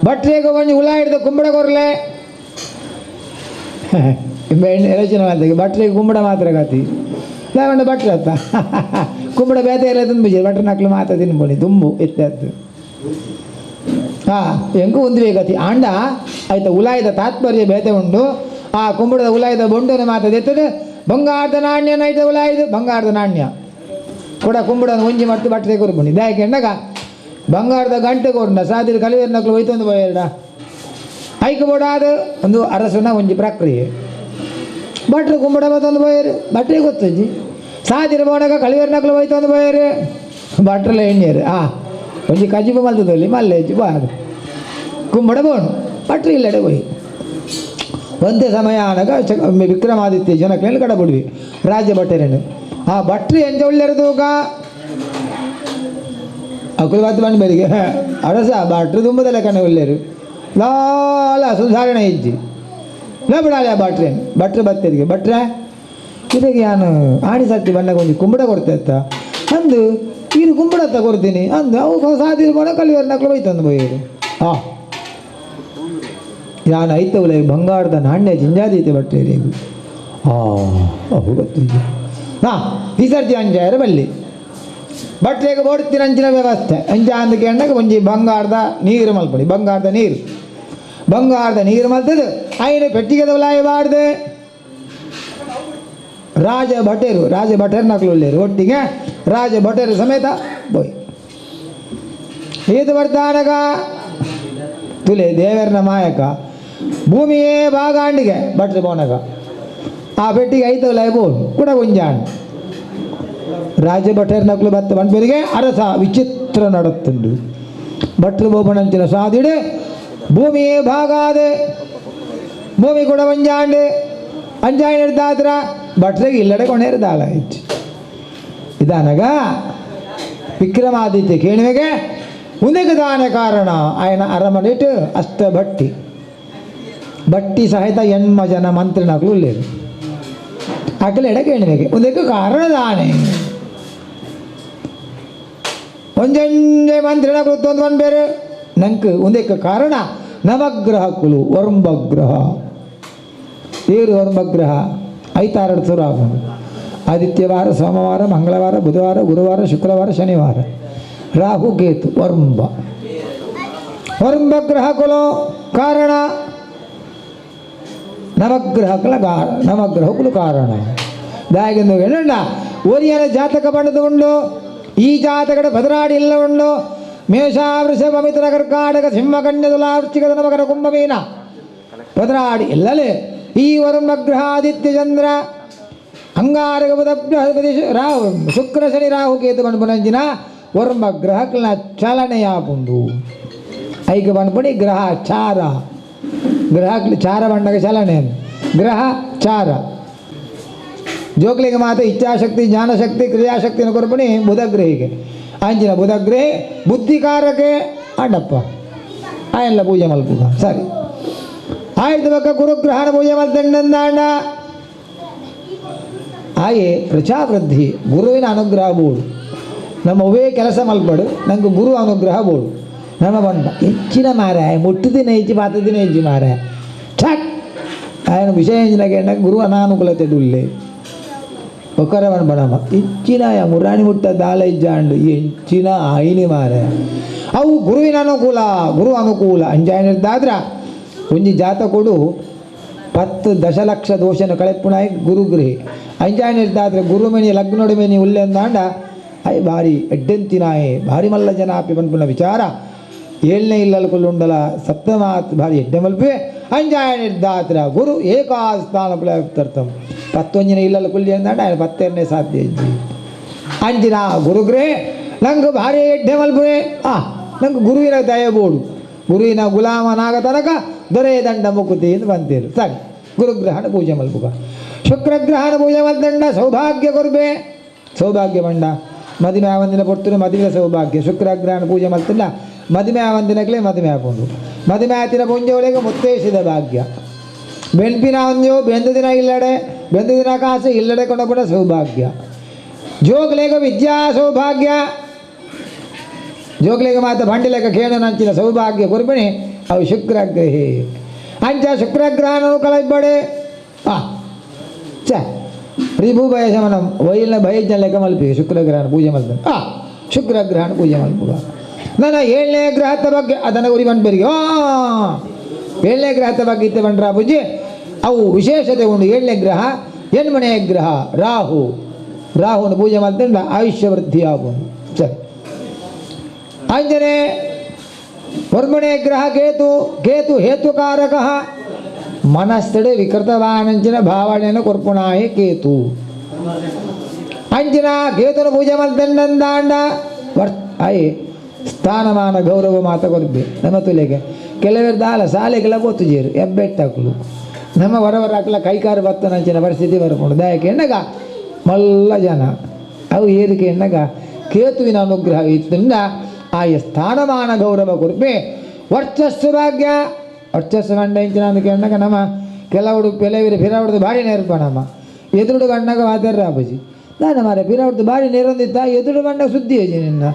ಭಟ್ರಿಗೆ ಒಂಜಿ ಹುಳ ಹಿಡ್ದು ಕುಂಬಡ ಕೊರ್ಲೆ ರಚನೆ ಮಾಡ್ತಾರೆ ಭಟ್ರಿಗೆ ಕುಂಬಡ ಮಾತ್ರ ಗತಿ ಲಾವಂಡ ಭಟ್ರು ಅತ್ತ ಕುಂಬಡ ಬೇತೆ ಎಲ್ಲ ತುಂಬಿಜಿ ಭಟ್ರ ನಕ್ಲು ಮಾತ್ರ ತಿನ್ಬೋದು ತುಂಬು ಇತ್ತದ್ದು ಹಾಂ ಹೆಂಗೂ ಒಂದು ಗತಿ ಆಂಡ ಆಯ್ತ ಉಲಾಯದ ತಾತ್ಪರ್ಯ ಬೇತೆ ಉಂಟು ಆ ಕುಂಬಳದ ಉಲಾಯದ ಬೊಂಡನ ಮಾತ್ರ ಎತ್ತದೆ ಬಂಗಾರದ ನಾಣ್ಯ ನೈತ ಉಲಾಯದು ಬಂಗಾರದ ನಾಣ್ಯ ಕೂಡ ಕುಂಬಳನ ಒಂಜಿ ಮತ್ತು ಬಟ್ಟೆ ಕೊರ್ಬುಣಿ ದಾಯಕೆ ಎಂಡಗ ಬಂಗಾರದ ಗಂಟೆ ಕೊರ್ನ ಸಾದಿರ ಕಲಿಯರ್ ನಕ್ಲು ಹೋಯ್ತೊಂದು ಬಯರ್ಡ ಐಕು ಬೋಡಾದ ಒಂದು ಅರಸನ ಒಂಜಿ ಪ್ರಕ್ರಿಯೆ ಭಟ್ರು ಕುಂಬಡ ಬತ್ತೊಂದು ಬಯರು ಭಟ್ರಿಗೆ ಗೊತ್ತಜ್ಜಿ ಸಾದಿರ ಬೋಡಗ ಕಳಿಯರ್ ನಕ್ಲು ಹೋಯ್ತೊಂದು ಬಯರು ಭಟ್ರಲ್ಲ ಎಣ್ಣೆಯರು ಆ ಒಂಜಿ ಕಜಿಬು ಮಲ್ತದಲ್ಲಿ ಮಲ್ಲೇಜಿ ಬಾದು ಕುಂಬಡ ಬೋಣು ಭಟ್ರು ಇಲ್ಲಡೆ ಹೋಯಿ ಒಂದೇ ಸಮಯ ಆನಗ ವಿಕ್ರಮಾದಿತ್ಯ ಜನಕ್ಕೆ ಕಡಬಿಡ್ವಿ ರಾಜ್ಯ ಭಟ್ಟರೇನು ಆ ಭಟ್ರು ಎಂಜ ಒಳ್ಳೆರದೂಗ ಅಕುಲು ಬಾತ್ ಬಂದು ಬೆಳಿಗ್ಗೆ ಅರಸ ಭಟ್ರು ತುಂಬದಲ್ಲ ಕಣ ಒಳ್ಳೆಯರು ಲಾಲ ಸುಧಾರಣೆ ಇಜ್ಜಿ ಲೋ ಬಿಡಾಲೆ ಭಟ್ರೇನು ಭಟ್ರು ಬತ್ತರಿಗೆ ಭಟ್ರೆ ಇದಕ್ಕೆ ನಾನು ಆಣಿ ಸತ್ತಿ ಬಣ್ಣಕ್ಕೆ ಒಂಜಿ ಕುಂಬಡ ಕೊಡ್ತೇತ್ತ ಅಂದು ಇದು ಕುಂಬಡ ತಗೊಡ್ತೀನಿ ಅಂದು ಅವು ಸಾದಿರ ಬೋಣ ಕಲಿಯರ್ ನಕ್ಲು ಹೋಯ್ತಂದು ಬೋಯರು ಹಾಂ ಯಾನ್ ಐತವಲೆ ಬಂಗಾರದ ನಾಣ್ಯ ಜಿಂಜಾದೀತೆ ಭಟ್ರೇರಿಗೂ ಆ ಅವು ಗೊತ್ತು ಹಾ ಈ ಸರ್ತಿ ಅಂಜಾಯರ ಬಲ್ಲಿ ಭಟ್ರಿಗೆ ಬೋಡ್ತಿನ ಅಂಚಿನ ವ್ಯವಸ್ಥೆ ಅಂಜ ಅಂದಕ್ಕೆ ಅಂದಾಗ ಒಂಜಿ ಬಂಗಾರದ ನೀರು ಮಲ್ಪಡಿ ಬಂಗಾರದ ನೀರು ಬಂಗಾರದ ನೀರು ಮಲ್ತದು ಐನು ಪೆಟ್ಟಿಗೆದವಲಾಯಬಾರ್ದು ರಾಜ ಭಟೇರು ರಾಜ ಭಟೇರು ನಕಲು ಒಳ್ಳೆಯರು ಒಟ್ಟಿಗೆ ರಾಜ ಭಟೇರು ಸಮೇತ ಬೋಯ್ ಏದು ಬರ್ತಾನಗ ತುಲೆ ದೇವರನ ಮಾಯಕ ಭೂಮಿಯೇ ಬಾಗಾಂಡಿಗೆ ಭಟ್ರು ಬೋನಗ ಆ ಪೆಟ್ಟಿಗೆ ಐತವಲ್ಲ ಬೋನ್ ಕೂಡ ಒಂಜಾಣ್ ರಾಜ ಭಟೇರ್ ನಕಲು ಬತ್ತ ಬಂದ್ಬೇರಿಗೆ ಅರಸ ವಿಚಿತ್ರ ನಡತ್ತುಂಡು ಭಟ್ರು ಬೋಪಣಂಚಿನ ಸಾದಿಡು ಭೂಮಿಯೇ ಭಾಗಾದ ಭೂಮಿ ಕೂಡ ಒಂಜಾಂಡು ಅಂಜಾಂಡ್ ಹಿಡ್ದಾದ್ರ ಭಟ್ರಿಗೆ ಇಲ್ಲಡೆ ಕೊನೆರ್ದಾಳ ಇಚ್ಚು ಇದಾನಗ ವಿಕ್ರಮಾದಿತ್ಯ ಕೇಳುವೆಗೆ ಉದಕ್ಕೆ ದಾನ ಕಾರಣ ಆಯನ ಅರಮನೆಟ್ ಅಷ್ಟ ಭಟ್ಟಿ ಭಟ್ಟಿ ಸಹಿತ ಎಣ್ಮ ಜನ ಮಂತ್ರಿನಕಲು ಉಳ್ಳೇರು ಅಕಲ ಎಡ ಕೇಳುವೆಗೆ ಉದಕ್ಕೆ ಕಾರಣ ದಾನೆ ಒಂಜೊಂಜೆ ಮಂತ್ರಿನಕಲು ತೊಂದು ಬೇರೆ ನಂಗೆ ಒಂದಕ್ಕೆ ಕಾರಣ ನವಗ್ರಹಕ್ಕಳು ವರ್ಂಬಗ್ರಹ ಏರು ವರ್ಂಬಗ್ರಹ ಐತಾರಡು ಸುರ ಆದಿತ್ಯವಾರ ಸೋಮವಾರ ಮಂಗಳವಾರ ಬುಧವಾರ ಗುರುವಾರ ಶುಕ್ರವಾರ ಶನಿವಾರ ರಾಹು ಕೇತು ವರ್ಂಬ ವರ್ಂಬಗ್ರಹಕುಲು ಕಾರಣ ನವಗ್ರಹಕಲ ನವಗ್ರಹಕುಲು ಕಾರಣ ದಾಯಗೆಂದು ಹೇಳಣ್ಣ ಒರಿಯನ ಜಾತಕ ಬಣ್ಣದ ಉಂಡು ಈ ಜಾತಕದ ಬದರಾಡಿ ಇಲ್ಲ ಉಂಡು ಮೇಷ ವೃಷಭ ಮಿಥುನ ಕರ್ಕಾಟಕ ಸಿಂಹ ಕನ್ಯಾ ತುಲಾ ವೃಶ್ಚಿಕ ಧನು ಕುಂಭ ಮೀನ ಬದರಾಡಿ ಇಲ್ಲಲೇ ಈ ವರ್ಮಗ್ರಹ ಆದಿತ್ಯ ಚಂದ್ರ ಅಂಗಾರಕ ಬುಧ ಬೃಹಸ್ಪತಿ ರಾಹು ಶುಕ್ರ ಶನಿ ರಾಹು ಕೇತು ಬಣ್ಪುನಂಜಿನ ವರ್ಮ ಗ್ರಹಕ್ಲ ಚಲನೆಯಾಪುಂಡು ಐಕ ಬಣ್ಪುಣಿ ಗ್ರಹ ಚಾರ ಗ್ರಹ ಚಾರ ಬಣ್ಣಗ ಚಲನೆ ಗ್ರಹ ಚಾರ ಜೋಕ್ಲಿಗೆ ಮಾತ್ರ ಇಚ್ಛಾಶಕ್ತಿ ಜ್ಞಾನಶಕ್ತಿ ಕ್ರಿಯಾಶಕ್ತಿನ ಕೊರ್ಪುಣಿ ಬುಧಗ್ರಹಿಗೆ ಅಂಜಿನ ಬುಧಗ್ರಹಿ ಬುದ್ಧಿಕಾರಕ್ಕೆ ಅಡ್ಡಪ್ಪ ಆಯಲ್ಲ ಪೂಜೆ ಮಲ್ಪುಗ ಸರಿ ಆಯ್ತು ಬಕ್ಕ ಗುರುಗ್ರಹಣ ಪೂಜೆ ಮಲ್ತಂಡಂದಾಂಡ ಆಯೆ ಪ್ರಜಾವೃದ್ಧಿ ಗುರುವಿನ ಅನುಗ್ರಹ ಬೋಡು ನಮ್ಮ ಅವೇ ಕೆಲಸ ಮಲ್ಪಡು ನಂಗೆ ಗುರು ಅನುಗ್ರಹ ಬೋಡು ನಮ್ಮ ಬಂಡ ಹೆಚ್ಚಿನ ಮಾರಾಯ ಮುಟ್ಟು ದಿನ ಹೆಚ್ಚಿ ಪಾತ ದಿನ ಹೆಚ್ಚಿ ಮಾರಾಯ ಛಕ್ ఆయన ವಿಷಯ ಎಂಜಿನ ಗುರು ಅನಾನುಕೂಲತೆ ಡುಲ್ಲೆ ಒಕ್ಕರ ಬಣಮ ಹೆಚ್ಚಿನ ಮುರಾಣಿ ಮುಟ್ಟ ದಾಲ ಇಜ್ಜಾಂಡು ಹೆಚ್ಚಿನ ಆಯಿನಿ ಮಾರಾಯ ಅವು ಗುರುವಿನ ಅನುಕೂಲ ಗುರು ಅನುಕೂಲ ಅಂಜಾಯನಿದ್ದಾದ್ರ ಒಂಜಿ ಜಾತಕೊಡು 10 ದಶಲಕ್ಷ ದೋಷನ ಕಳೆಪ್ಪುಣಾಯಿ ಗುರುಗೃಹಿ ಅಂಜಾಯನಿದ್ದಾದ್ರೆ ಗುರುಮೆನಿ ಲಗ್ನೋಡು ಮೇನಿ ಉಲ್ಲೆಂದಾಂಡ I ಭಾರಿ ಎಡ್ಡೆಂತಿನಾಯೆ ಭಾರಿ ಮಲ್ಲ ಜನ ಆಪಿ ಪನ್ಪುನ ವಿಚಾರ ಏಳನೇ ಇಲ್ಲಲ್ ಕುಲ್ಲುಂಡಲ ಸಪ್ತಮಾತ್ ಭಾರಿ ಎಡ್ಡೆ ಮಲ್ಪೆ ಅಂಜಾಯನಿದ್ದಾತ್ರ ಗುರು ಏಕಾಸ್ಥಾನ ಪ್ರಾಪ್ತರ್ಥಂ ಪತ್ತೊಂಜಿನ ಇಲ್ಲಲ್ ಕುಲ್ಲಿ ಅಂದಾಂಡ ఆయన ಪತ್ತೆರನೇ ಸಾಧ್ಯ ಇಜ್ಜಿ ಅಂಜಿನ ಗುರುಗೃಹೆ ನಂಗೆ ಭಾರಿ ಎಡ್ಡೆ ಮಲ್ಪೆ ಆ ನಂಗೆ ಗುರುವಿನ ದಯಬೋಡು ಗುರುವಿನ ಗುಲಾಮನಾಗ ತನಕ ದೊರೆ ದಂಡ ಮುಕುತಿ ಎಂದು ಬಂತೇರು ಸರಿ ಗುರುಗ್ರಹಣ ಪೂಜೆ ಮಲ್ಪುಗ ಶುಕ್ರಗ್ರಹಣ ಪೂಜೆ ಮಲ್ದಂಡ ಸೌಭಾಗ್ಯ ಕೊರ್ಬೆ ಸೌಭಾಗ್ಯ ಬಂಡ ಮದುವೆ ಒಂದಿನ ಪೊರ್ತುನ ಮದುವೆ ಸೌಭಾಗ್ಯ ಶುಕ್ರಗ್ರಹಣ ಪೂಜೆ ಮಲ್ತಂಡ ಮದುವೆ ಆವಂದಿನಕ್ಲೆ ಮದುವೆ ಆಪುಂಡು ಮದುವೆ ಆತಿನ ಪುಂಜವಳಿಗೆ ಮುತ್ತೇಶಿದ ಭಾಗ್ಯ ಬೆನ್ಪಿನ ಒಂಜು ಬೆಂದು ದಿನ ಇಲ್ಲಡೆ ಬೆಂದು ದಿನ ಕಾಸು ಇಲ್ಲಡೆ ಕೊಂಡ ಸೌಭಾಗ್ಯ ಜೋಗ್ಲೇಗ ವಿದ್ಯಾ ಸೌಭಾಗ್ಯ ಜೋಗ್ಲೇಗ ಮಾತ ಬಂಡಿಲೇಕ ಕೇಳನಂಚಿನ ಸೌಭಾಗ್ಯ ಕುರ್ಬಿಣಿ ಅವು ಶುಕ್ರಗ್ರಹಿ ಅಂಚ ಶುಕ್ರಗ್ರಹನೂ ಕಳೈಬಡೆ ಆ ಚ ರಿಭು ಬಯಸಮನ ವೈಲ್ನ ಭಯಜ್ಞ ಲೆಕ್ಕ ಮಲ್ಪಿ ಶುಕ್ರಗ್ರಹಣ ಪೂಜೆ ಮಲ್ಪಿ ಆ ಶುಕ್ರಗ್ರಹಣ ಪೂಜೆ ಮಲ್ಪುಗ ನನ್ನ ಏಳನೇ ಗ್ರಹದ ಬಗ್ಗೆ ಅದನ್ನು ಉರಿ ಬಂದ್ಬರಿಗೆ ಏಳನೇ ಗ್ರಹದ ಬಗ್ಗೆ ಇತ್ತೆ ಬಂಡ್ರ ಪೂಜೆ ಅವು ವಿಶೇಷತೆ ಉಂಡು. ಏಳನೇ ಗ್ರಹ ಎನ್ಮನೆಯ ಗ್ರಹ ರಾಹು ರಾಹುನ ಪೂಜೆ ಮಾಡ್ತಂಡ ಆಯುಷ್ಯ ವೃದ್ಧಿ ಆಗುವುದು. ಸರಿ ಅಂಜನೆ ವರ್ಮಣೆ ಗ್ರಹ ಕೇತು ಕೇತು ಹೇತುಕಾರಕ ಮನಸ್ಥಡೆ ವಿಕೃತವಾನಂಚಿನ ಭಾವನೆಯನ್ನು ಕೊರ್ಪುಣಾಯಿ ಕೇತು ಅಂಚಿನ ಕೇತುನ ಪೂಜೆ ಮಾಡ್ತಂಡಂದಾಂಡ ವರ್ ಆಯ್ ಸ್ಥಾನಮಾನ ಗೌರವ ಮಾತ ಕೊರ್ಬೆ ನಮ್ಮ ತುಲೆಗೆ ಕೆಲವರು ದಾಲ ಸಾಲೆಗೆಲ್ಲ ಗೊತ್ತುಜೇರು ಎಬ್ಬೆಟ್ಟಾಕಲು ನಮ್ಮ ಹೊರವರ ಹಾಕಲ ಕೈಕಾರು ಬತ್ತನಂಚಿನ ಪರಿಸ್ಥಿತಿ ಬರ್ಕೊಂಡು ದಾಯಕ್ಕೆ ಎಣ್ಣಗ ಮಲ್ಲ ಜನ ಅವು ಏರಿಕೆ ಎಣ್ಣಗ ಕೇತುವಿನ ಅನುಗ್ರಹ ಇದ್ದರಿಂದ ಆಯ ಸ್ಥಾನಮಾನ ಗೌರವ ಕೊರ್ಪೆ ವರ್ಚಸ್ಸು ಭಾಗ್ಯ ವರ್ಚಸ್ಸು ಗಂಡ ಇಂಚಿನ ಅಂದಕ್ಕೆ ಎಣ್ಣಗ ನಮ್ಮ ಕೆಲವರು ಕೆಲವರು ಫಿರಾವಡ್ದು ಭಾರಿ ನೇರ್ಪ ನಮ್ಮ ಎದುರುಡು ಗಂಡಗ ಮಾತಾಡ್ರ ಅಪ್ಪಾಜಿ ನಾನು ಮಾರೆ ಫಿರಾವಡ್ದು ಭಾರಿ ನೇರೊಂದಿತ್ತ ಎದುರು ಗಂಡ ಸುದ್ದಿ ಅಜ್ಜಿ ನಿನ್ನ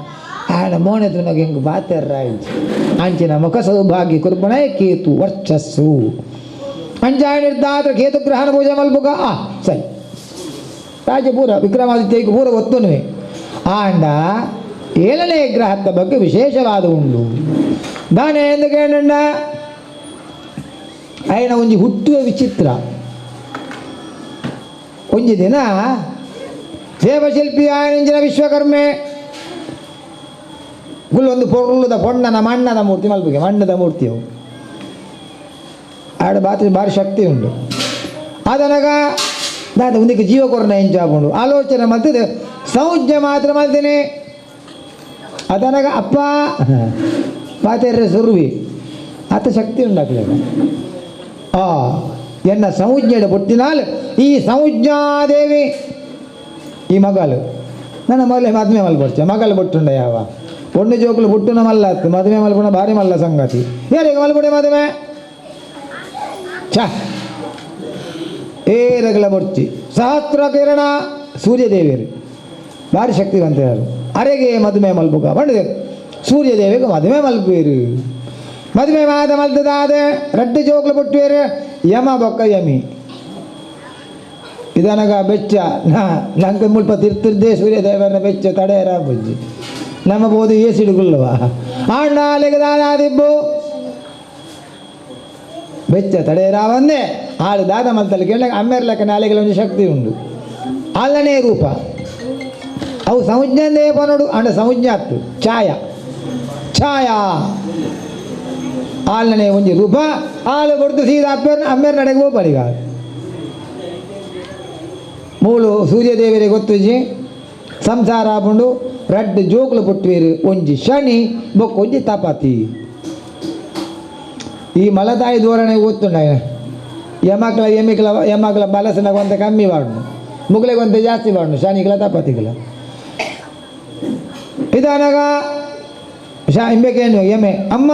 ಆಡ ಮೋನೆ ತುನಗೆ ಹೆಂಗೆ ಬಾತೆರ್ರ ಅಂಚಿನ ಮುಖ ಸೌಭಾಗ್ಯ ಕುರ್ಪಣೆ ಕೇತು ವರ್ಚಸ್ಸು ಅಂಜಾಯನಿರ್ದಾತ್ರ ಕೇತು ಗ್ರಹಣ ಪೂಜೆ ಮಲ್ಪುಗ ಆ ಸರಿ ರಾಜಪೂರ ವಿಕ್ರಮಾದಿತ್ಯಕ್ಕೆ ಪೂರ ಒತ್ತುನುವೆ ಆಂಡ ಏಳನೇ ಗ್ರಹದ ಬಗ್ಗೆ ವಿಶೇಷವಾದ ಉಂಡು ದಾನೆ ಎಂದು ಕೇಳಂಡ ಆಯನ ಒಂಜಿ ಹುಟ್ಟುವ ವಿಚಿತ್ರ. ಒಂಜಿ ದಿನ ದೇವಶಿಲ್ಪಿ ಆಯನಂಚಿನ ವಿಶ್ವಕರ್ಮೆ ಗುಲ್ಲೊಂದು ಪೊರ್ಲುದ ಪೊಣ್ಣನ ಮಣ್ಣದ ಮೂರ್ತಿ ಮಲ್ಪುಗೆ ಮಣ್ಣದ ಮೂರ್ತಿಯವು ಆಡ ಬಾತ್ರಿ ಭಾರಿ ಶಕ್ತಿ ಉಂಟು ಅದನಗ ದಾದ ಒಂದಕ್ಕೆ ಜೀವ ಕೊರನ ಎಂಚಾಪುಂಡು ಆಲೋಚನೆ ಮಲ್ತದೆ ಸಂಜ್ಞೆ ಮಾತ್ರ ಮಲ್ತೇನೆ ಅದನಗ ಅಪ್ಪ ಪಾತೆರ್ರೆ ಸುರುವಿ ಆತ ಶಕ್ತಿ ಉಂಡಾಕ್ಲೇಗ ಆ ಎನ್ನ ಸಂಜ್ಞೆಡ ಪುಟ್ಟಿನಾಲ್ ಈ ಸಂಜ್ಞಾದೇವಿ ಈ ಮಗಲು ನನ್ನ ಮೊದಲೇ ಮದುವೆ ಮಲ್ಪಡ್ಚೆ ಮಗಲು ಬುಟ್ಟುಂಡ ಯಾವ ಪೊಣ್ಣು ಜೋಕುಲು ಬುಟ್ಟುನ ಮಲ್ಲ ಮದುವೆ ಮಲ್ಪುಣ ಭಾರಿ ಮಲ್ಲ ಸಂಗತಿ ಯಾರಿಗೆ ಮಲ್ಪುಡೆ ಮದುವೆ ಛ ಏರಗಲ ಬೊಡ್ಚಿ ಸಹಸ್ರ ಕಿರಣ ಸೂರ್ಯದೇವಿಯರು ಭಾರಿ ಶಕ್ತಿವಂತರು ಅರೆಗೆ ಮದುವೆ ಮಲ್ಪುಗ ಬಂಡಿದೆ ಸೂರ್ಯದೇವಿಗೆ ಮದುವೆ ಮಲ್ಪುವೇರು ಮದುವೆ ಮಾದ ಮಲ್ತದಾದ ರಡ್ಡು ಜೋಕುಲು ಬುಟ್ಟುವೇರು ಯಮ ಬೊಕ್ಕ ಯಮಿ ಇದನಗ ಬೆಚ್ಚ ನಂಗೆ ಮುಲ್ಪ ತಿರ್ತಿರ್ದೇ ಸೂರ್ಯದೇವರನ್ನ ಬೆಚ್ಚ ತಡೆಯರ ಬುಜ್ಜಿ ನಮ್ಮ ಬೋದು ಏಸಿಡುಗುಲ್ಲವ ಆಂಡಾಲಿಗೆ ಬೆಚ್ಚ ತಡೆಯರಾವಂದೇ ಆಳು ದಾದ ಮಲ್ತಲ್ಲಿ ಕೇಳ ಅಮ್ಮೆರ್ಲಕ್ಕ ನಾಲೆಗಳ ಒಂದು ಶಕ್ತಿ ಉಂಡು ಅಲ್ಲನೇ ರೂಪ ಅವು ಸಂಜ್ಞಂದೇ ಪನೋಡು ಅಂಡ ಸಂಜ್ಞಾತ್ತು ಛಾಯ ಛಾಯಾ ಆಲನೇ ಒಂಜಿ ರೂಪ ಆಳು ಕೊಡ್ತು ಸೀದಾ ಅಪ್ಪೇರ್ ಅಮ್ಮೇರ್ ನಡೆಗೆ ಹೋಗಬಳಿಗ ಮೂಲು ಸೂರ್ಯದೇವರಿಗೆ ಗೊತ್ತುಜಿ ಸಂಸಾರ ಆಪುಂಡು ರಡ್ಡು ಜೋಕುಲು ಪುಟ್ಟುವೇರು ಒಂಜಿ ಶನಿ ಬೊಕ್ಕ ಒಂಜಿ ತಪಾತಿ ಈ ಮಲತಾಯಿ ಧೋರಣೆ ಗೊತ್ತುಂಡ ಯಮಕ್ಲ ಯಮಿಕ್ಲ ಯಮಕ್ಲ ಬಲಸನಾಗ ಒಂತ ಕಮ್ಮಿ ಬಾಡುನು ಮುಗ್ಲೆಗೆ ಒಂತ ಜಾಸ್ತಿ ಬಾಡುನು ಶನಿಗ್ಲ ತಪಾತಿಗ್ಲ ಇದಾನಾಗ ಶಾ ಇಂಬೇಕೇನು ಯಮೆ ಅಮ್ಮ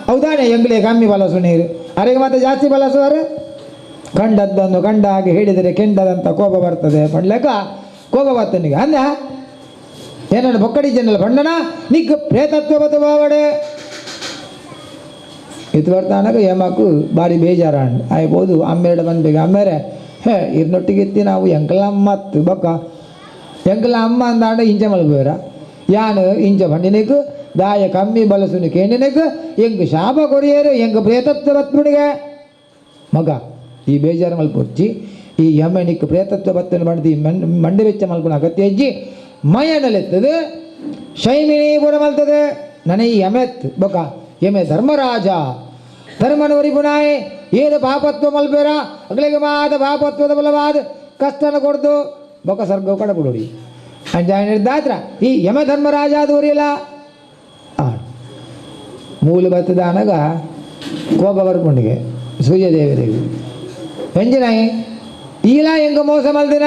ಹೌದಾನೆ ಎಂಗ್ಲೆ ಕಮ್ಮಿ ಬಲಸು ನೀರು ಅರೆಗೆ ಮತ್ತೆ ಜಾಸ್ತಿ ಬಲಸುವರು ಕಂಡದ್ದನ್ನು ಕಂಡ ಹಾಗೆ ಹೇಳಿದರೆ ಕೆಂಡದಂತ ಕೋಪ ಬರ್ತದೆ ಪಂಡ್ಲೆಕ್ಕ ಕೋಪ ಬರ್ತನಿಗೆ ಅಂದ ಏನನ್ನು ಬೊಕ್ಕಡಿ ಜನಲ್ಲ ಪಂಡನ ನಿಗ್ ಪ್ರೇತತ್ವ ಬತ್ತು ಬಾವಡೆ ಇದು ಬರ್ತಾನಾಗ ಯಮಕು ಭಾರಿ ಬೇಜಾರ ಆಯ್ಬೋದು ಅಮ್ಮೇಡ ಬಂದ್ಬೇಕು ಅಮ್ಮೇರೆ ಹೇ ಇರ್ನೊಟ್ಟಿಗೆ ನಾವು ಎಂಕಲ ಅಮ್ಮತ್ತು ಬೊಕ್ಕ ಎಂಕಲ ಅಮ್ಮ ಅಂದಾಂಡ ಇಂಚ ಮಲ್ಬೋರ ಯಾನು ಇಂಚ ಬಂಡಿನಿಕ್ ದಾಯ ಕಮ್ಮಿ ಬಲಸುನಿ ಕೇಂಡಿನಿಕ್ ಎಂಗ್ ಶಾಪ ಕೊರಿಯರು ಎಂಗ್ ಪ್ರೇತತ್ವ ಬತ್ಮುಡಿಗೆ ಮಗ ಈ ಬೇಜಾರು ಮಲ್ಪೊರ್ಚಿ ಈ ಯಮನಿಕ್ ಪ್ರೇತತ್ವ ಬತ್ತನ ಬಂಡಿ ಮಂಡಿ ವೆಚ್ಚ ಮಲ್ಪುನ ಅಗತ್ಯ ಹೆಜ್ಜಿ ಮಯನಲೆತ್ತದು ಶೈಮಿನಿ ಪೂರ ಮಲ್ತದೆ ನನ ಈ ಯಮೆತ್ ಬೊಕ ಯಮೆ ಧರ್ಮರಾಜ ಧರ್ಮನ ಪುನಾಯ್ ಏನು ಪಾಪತ್ವ ಮಲ್ಬೇರ ಅಗ್ಲಿಗೆ ಮಾದ ಪಾಪತ್ವದ ಬಲವಾದ ಕಷ್ಟನ ಕೊಡ್ದು ಬೊಕ ಸರ್ಗ ಕಡಬಿಡೋಡಿ ಅಂಜಾಯನಿರ್ದಾತ್ರ ಈ ಯಮ ಧರ್ಮರಾಜ ಅದು ಆ ಮೂಲ ಬತ್ತದಾನಗ ಕೋಪ ಬರ್ಕೊಂಡಿಗೆ ಸೂರ್ಯದೇವರಿಗೆ ಎಂಜಿನಾಯಿ ಈಲ ಹೆಂಗ ಮೋಸ ಮಲ್ದಿನ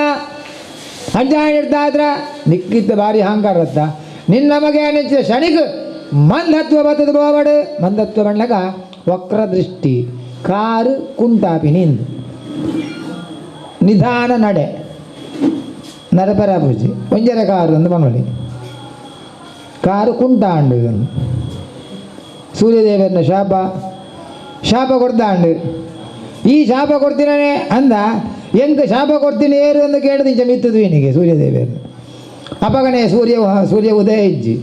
ಅಂಜಾಯನಿರ್ದಾತ್ರ ನಿಕ್ಕಿದ್ದ ಭಾರಿ ಅಹಂಕಾರ ಅತ್ತ ನಿನ್ನ ಮಗೆ ನೆಚ್ಚಿದ ಶನಿಗ್ ಮಂದತ್ವ ಬತ್ತದ ಬೋವಡು ಮಂದತ್ವ ಬಣ್ಣಗ ವಕ್ರದೃಷ್ಟಿ ಕಾರು ಕುಂಟಾಪಿನಿಂದು ನಿಧಾನ ನಡೆ ನರಪರ ಪೂಜೆ ಒಂಜರ ಕಾರು ಅಂದು ಮನೋಲಿ ಕಾರು ಕುಂಟಾಂಡು ಸೂರ್ಯದೇವರನ್ನ ಶಾಪ ಶಾಪ ಕೊಡ್ತಾಂಡು ಈ ಶಾಪ ಕೊಡ್ತೀನೇ ಅಂದ ಎಂಕ ಶಾಪ ಕೊಡ್ತೀನಿ ಏರು ಅಂದು ಕೇಳಿದ ಇಂಚ ಮಿತ್ತದು ಇವನಿಗೆ ಸೂರ್ಯದೇವರು ಅಪಗಣೆ ಸೂರ್ಯ ಸೂರ್ಯ ಉದಯ ಇಜ್ಜಿ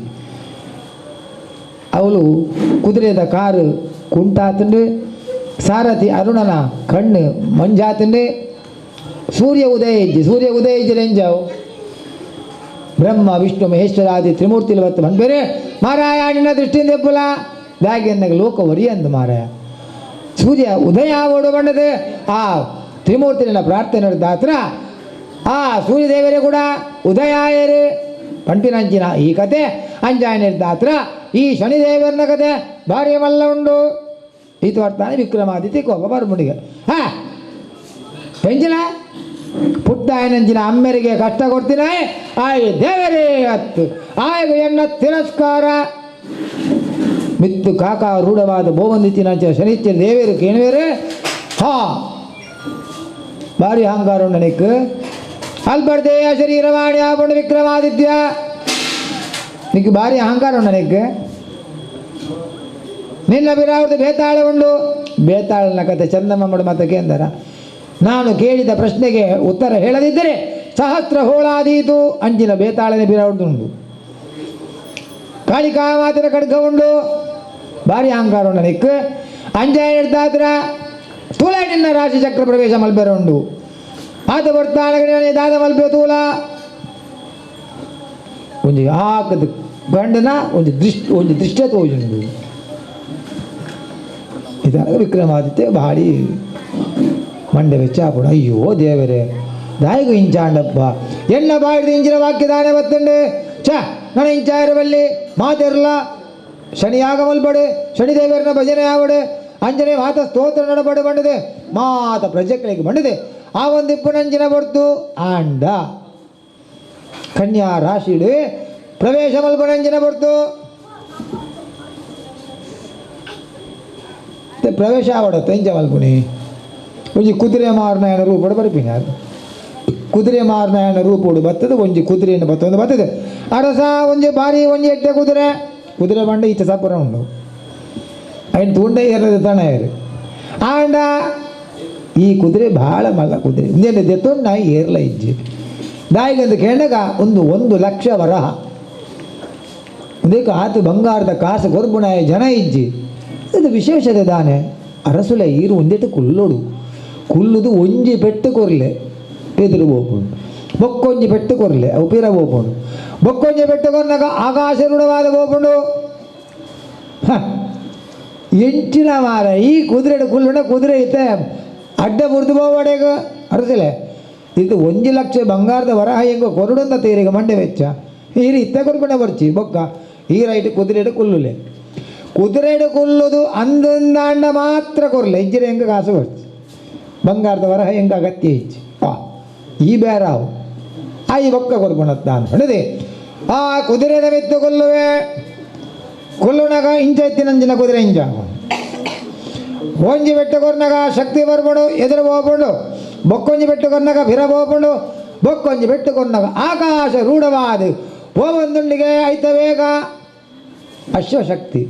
ಅವಳು ಕುದುರೆದ ಕಾರು ಕುಂಟಾತಂಡು ಸಾರಥಿ ಅರುಣನ ಕಣ್ಣು ಮಂಜಾತಂಡು ಸೂರ್ಯ ಉದಯ ಇಜ್ಜಿ ಸೂರ್ಯ ಉದಯ ಇಜ್ಜಿ ಎಂಜಾವು ಬ್ರಹ್ಮ ವಿಷ್ಣು ಮಹೇಶ್ವರಾದಿ ತ್ರಿಮೂರ್ತಿ ಬತ್ತು ಬಂದ್ಬೇರೆ ಮಾರಾಯ ನಿನ್ನ ದೃಷ್ಟಿಯಿಂದ ಎಪ್ಪುಲ ದಾಗಿ ಎನ್ನಗ ಲೋಕ ಒರಿಯಂದು ಮಾರಾಯ ಸೂರ್ಯ ಉದಯ ಆವೋಡು ಬಂಡದೆ ಆ ತ್ರಿಮೂರ್ತಿನ ಪ್ರಾರ್ಥನೆ ದಾತ್ರ ಆ ಸೂರ್ಯದೇವರೇ ಕೂಡ ಉದಯಾಯರು ಪಂಪಿನಂಚಿನ ಈ ಕತೆ ಅಂಜಾಯನಿರ್ದಾತ್ರ ಈ ಶನಿದೇವರನ ಕತೆ ಭಾರಿ ಮಲ್ಲ ಉಂಡು ಈತ ವರ್ತಾನೆ ವಿಕ್ರಮಾದಿತ್ಯ ಕೋಪ ಬರ್ಮುಡಿಗೆ ಹಾ ಎಂಜಿನ ಪುಟ್ಟಾಯನಂಚಿನ ಅಮ್ಮೆರಿಗೆ ಕಷ್ಟ ಕೊಡ್ತೀನ ಆಯ್ ದೇವರೇ ಹತ್ತು ಆಯ್ಗ ಎನ್ನ ತಿರಸ್ಕಾರ ಮಿತ್ತು ಕಾಕ ರೂಢವಾದ ಬೋವಂದಿತ್ತಿನಂಚಿನ ಶನಿತ್ಯ ದೇವರು ಕೇಳುವೇರೆ ಹಾ ಭಾರಿ ಅಹಂಕಾರ ಉಂಡು ಅಲ್ಬರ್ದೇಯ ಶರೀರವಾಣಿ ಆಪುಂಡು ವಿಕ್ರಮಾದಿತ್ಯ ನಿಕ್ ಭಾರಿ ಅಹಂಕಾರ ಉಂಡು ನಿಕ್ ನಿನ್ನ ಬಿರಾವೃತ ಬೇತಾಳ ಉಂಡು ಬೇತಾಳನ ಕತೆ ಚಂದಮ್ಮಡು ಮತ ಕೇಂದ್ರ ನಾನು ಕೇಳಿದ ಪ್ರಶ್ನೆಗೆ ಉತ್ತರ ಹೇಳದಿದ್ದರೆ ಸಹಸ್ರ ಹೋಳಾದೀತು ಅಂಜಿನ ಬೇತಾಳನೆ ಬಿರಾವೃತ ಉಂಡು ಕಾಳಿಕಾ ಮಾತಿನ ಖಡ್ಗ ಉಂಡು ಭಾರಿ ಅಹಂಕಾರ ಉಂಡು ನಿಕ್ ಅಂಜಾಯ ಹಿಡ್ದಾದ್ರ ತೂಲ ನಿನ್ನ ರಾಶಿ ಚಕ್ರ ಪ್ರವೇಶ ಮಲ್ಬೆರ ಉಂಡು ಆತ ಬರ್ತಾನೆ ದಾದ ಮಲ್ಪೆ ತೂಲ ಒಂಜಿ ಆಕದ ಗಂಡನ ಒಂಜಿ ದೃಷ್ಟಿ ಒಂಜಿ ದೃಷ್ಟ ತೋಜುಂಡು ಇದಾಗ ವಿಕ್ರಮಾದಿತ್ಯ ಭಾರಿ ಮಂಡೆ ವೆಚ್ಚ ಆಪುಂಡು ಅಯ್ಯೋ ದೇವರೇ ದಾಯಿಗು ಇಂಚಾಂಡಪ್ಪ ಎನ್ನ ಬಾಯಿದ ಇಂಚಿನ ವಾಕ್ಯ ದಾನೆ ಬತ್ತುಂಡು ಛ ನನ್ನ ಇಂಚಾಯಿರಬಲ್ಲಿ ಮಾತಿರಲ ಶನಿಯಾಗ ಮಲ್ಪಡು ಶನಿದೇವರನ ಭಜನೆ ಆವಡು ಅಂಜನೆ ಮಾತ ಸ್ತೋತ್ರ ನಡಬಡು ಬಂಡದೆ ಮಾತ ಪ್ರಜೆಗಳಿಗೆ ಬಂಡದೆ ಆ ಒಂದು ಇಪ್ಪುನಂಜಿನ ಬಡ್ತು ಆಂಡ ಕನ್ಯಾ ರಾಶಿಡು ಪ್ರವೇಶ ಮಲ್ಪನಂಜಿನ ಬಡ್ತು ಪ್ರವೇಶ ಆವಡತ್ತೆ ಇಂಚ ಮಲ್ಪುನಿ ಒಂಜಿ ಕುದುರೆ ಮಾರನಾಯನ ರೂಪಡು ಬರ್ಪಿನಿ ಅದು ಕುದುರೆ ಮಾರನಾಯನ ರೂಪಡು ಬರ್ತದೆ ಒಂಜಿ ಕುದುರೆಯನ್ನು ಬತ್ತೊಂದು ಬರ್ತದೆ ಅರಸ ಒಂಜಿ ಭಾರಿ ಒಂಜಿ ಎಟ್ಟೆ ಕುದುರೆ ಕುದುರೆ ಬಂಡ ಈಚೆ ಸಪುರ ಉಂಡು ಐನ್ ತೂಂಡೆ ಏರದ ತಣ ಏರು ಆಂಡ ಈ ಕುದುರೆ ಭಾಳ ಮಲ್ಲ ಕುದುರೆ ಇಂದೇನು ದೆತ್ತೊಂಡು ನಾಯಿ ಏರ್ಲ ಇಜ್ಜಿ ದಾಯಿಗಂದು ಕೇಳಗ ಒಂದು 1 ಲಕ್ಷ ವರಹ ಒಂದೇಕು ಆತು ಬಂಗಾರದ ಕಾಸು ಗೊರ್ಬುಣಾಯ ಜನ ಇಜ್ಜಿ ಇದು ವಿಶೇಷತೆ ದಾನೆ ಅರಸುಲೆ ಈರು ಒಂದಿಟ್ಟು ಕುಲ್ಲೋಡು ಕುಲ್ಲುದು ಒಂಜಿ ಪೆಟ್ಟು ಕೊರ್ಲೆ ಎದುರು ಹೋಗ್ಬೋದು ಬೊಕ್ಕೊಂಜಿ ಪೆಟ್ಟು ಕೊರ್ಲೆ ಅವು ಪಿರ ಹೋಗ್ಬೋದು ಬೊಕ್ಕೊಂಜಿ ಪೆಟ್ಟು ಕೊರ್ನಾಗ ಆಕಾಶ ರೂಢವಾದ ಹೋಗ್ಬೋದು ಎಂಚಿನ ಮಾರ ಈ ಕುದುರೆ ಕುಲ್ಲುಂಡ ಕುದುರೆ ಐತೆ ಅಡ್ಡ ಬುರ್ದು ಹೋಗಡೆಗ ಅರಸಲೆ ಇದು 1 ಲಕ್ಷ ಬಂಗಾರದ ವರಹ ಹೆಂಗೋ ಕೊರಡುಂದ ತೀರಿಗೆ ಮಂಡೆ ವೆಚ್ಚ ಈರು ಇತ್ತ ಕೊರ್ಕೊಂಡೆ ಬರ್ಚಿ ಬೊಕ್ಕ ಈ ರೈಟ್ ಕುದುರೆಡು ಕುಲ್ಲುಲೆ ಕುದುರೆಡು ಕುಲ್ಲುದು ಅಂದಂದಾಂಡ ಮಾತ್ರ ಕೊರ್ಲೆ ಇಜ್ಜಿರೆ ಹೆಂಗೆ ಕಾಸು ಬರ್ಚಿ ಬಂಗಾರದ ವರಹ ಹೆಂಗೆ ಅಗತ್ಯ ಇಜ್ಜಿ ಆ ಈ ಬೇರಾವು ಆಯಿ ಬೊಕ್ಕ ಕೊರ್ಕೊಂಡತ್ತ ಅಂತ ಹೊಡೆದೆ ಆ ಕುದುರೆದ ಮೆತ್ತು ಕೊಲ್ಲುವೆ ಕೊಲ್ಲುನಾಗ ಇಂಚ ಎತ್ತಿನಂಜಿನ ಕುದುರೆ ಇಂಚ ಒಂಜಿ ಬೆಟ್ಟು ಕೊರ್ನಾಗ ಶಕ್ತಿ ಬರ್ಬೋಡು ಎದುರು ಹೋಗ್ಬಂಡು ಬೊಕ್ಕೊಂಜಿ ಬೆಟ್ಟು ಕೊರ್ನಾಗ ಬಿರ ಹೋಗ್ಬಂಡು ಬೊಕ್ಕೊಂಜಿ ಬೆಟ್ಟು ಕೊರ್ನಾಗ ಆಕಾಶ ರೂಢವಾದ ಹೋಗಂದುಂಡಿಗೆ ಐತ ವೇಗ ಅಶ್ವಶಕ್ತಿ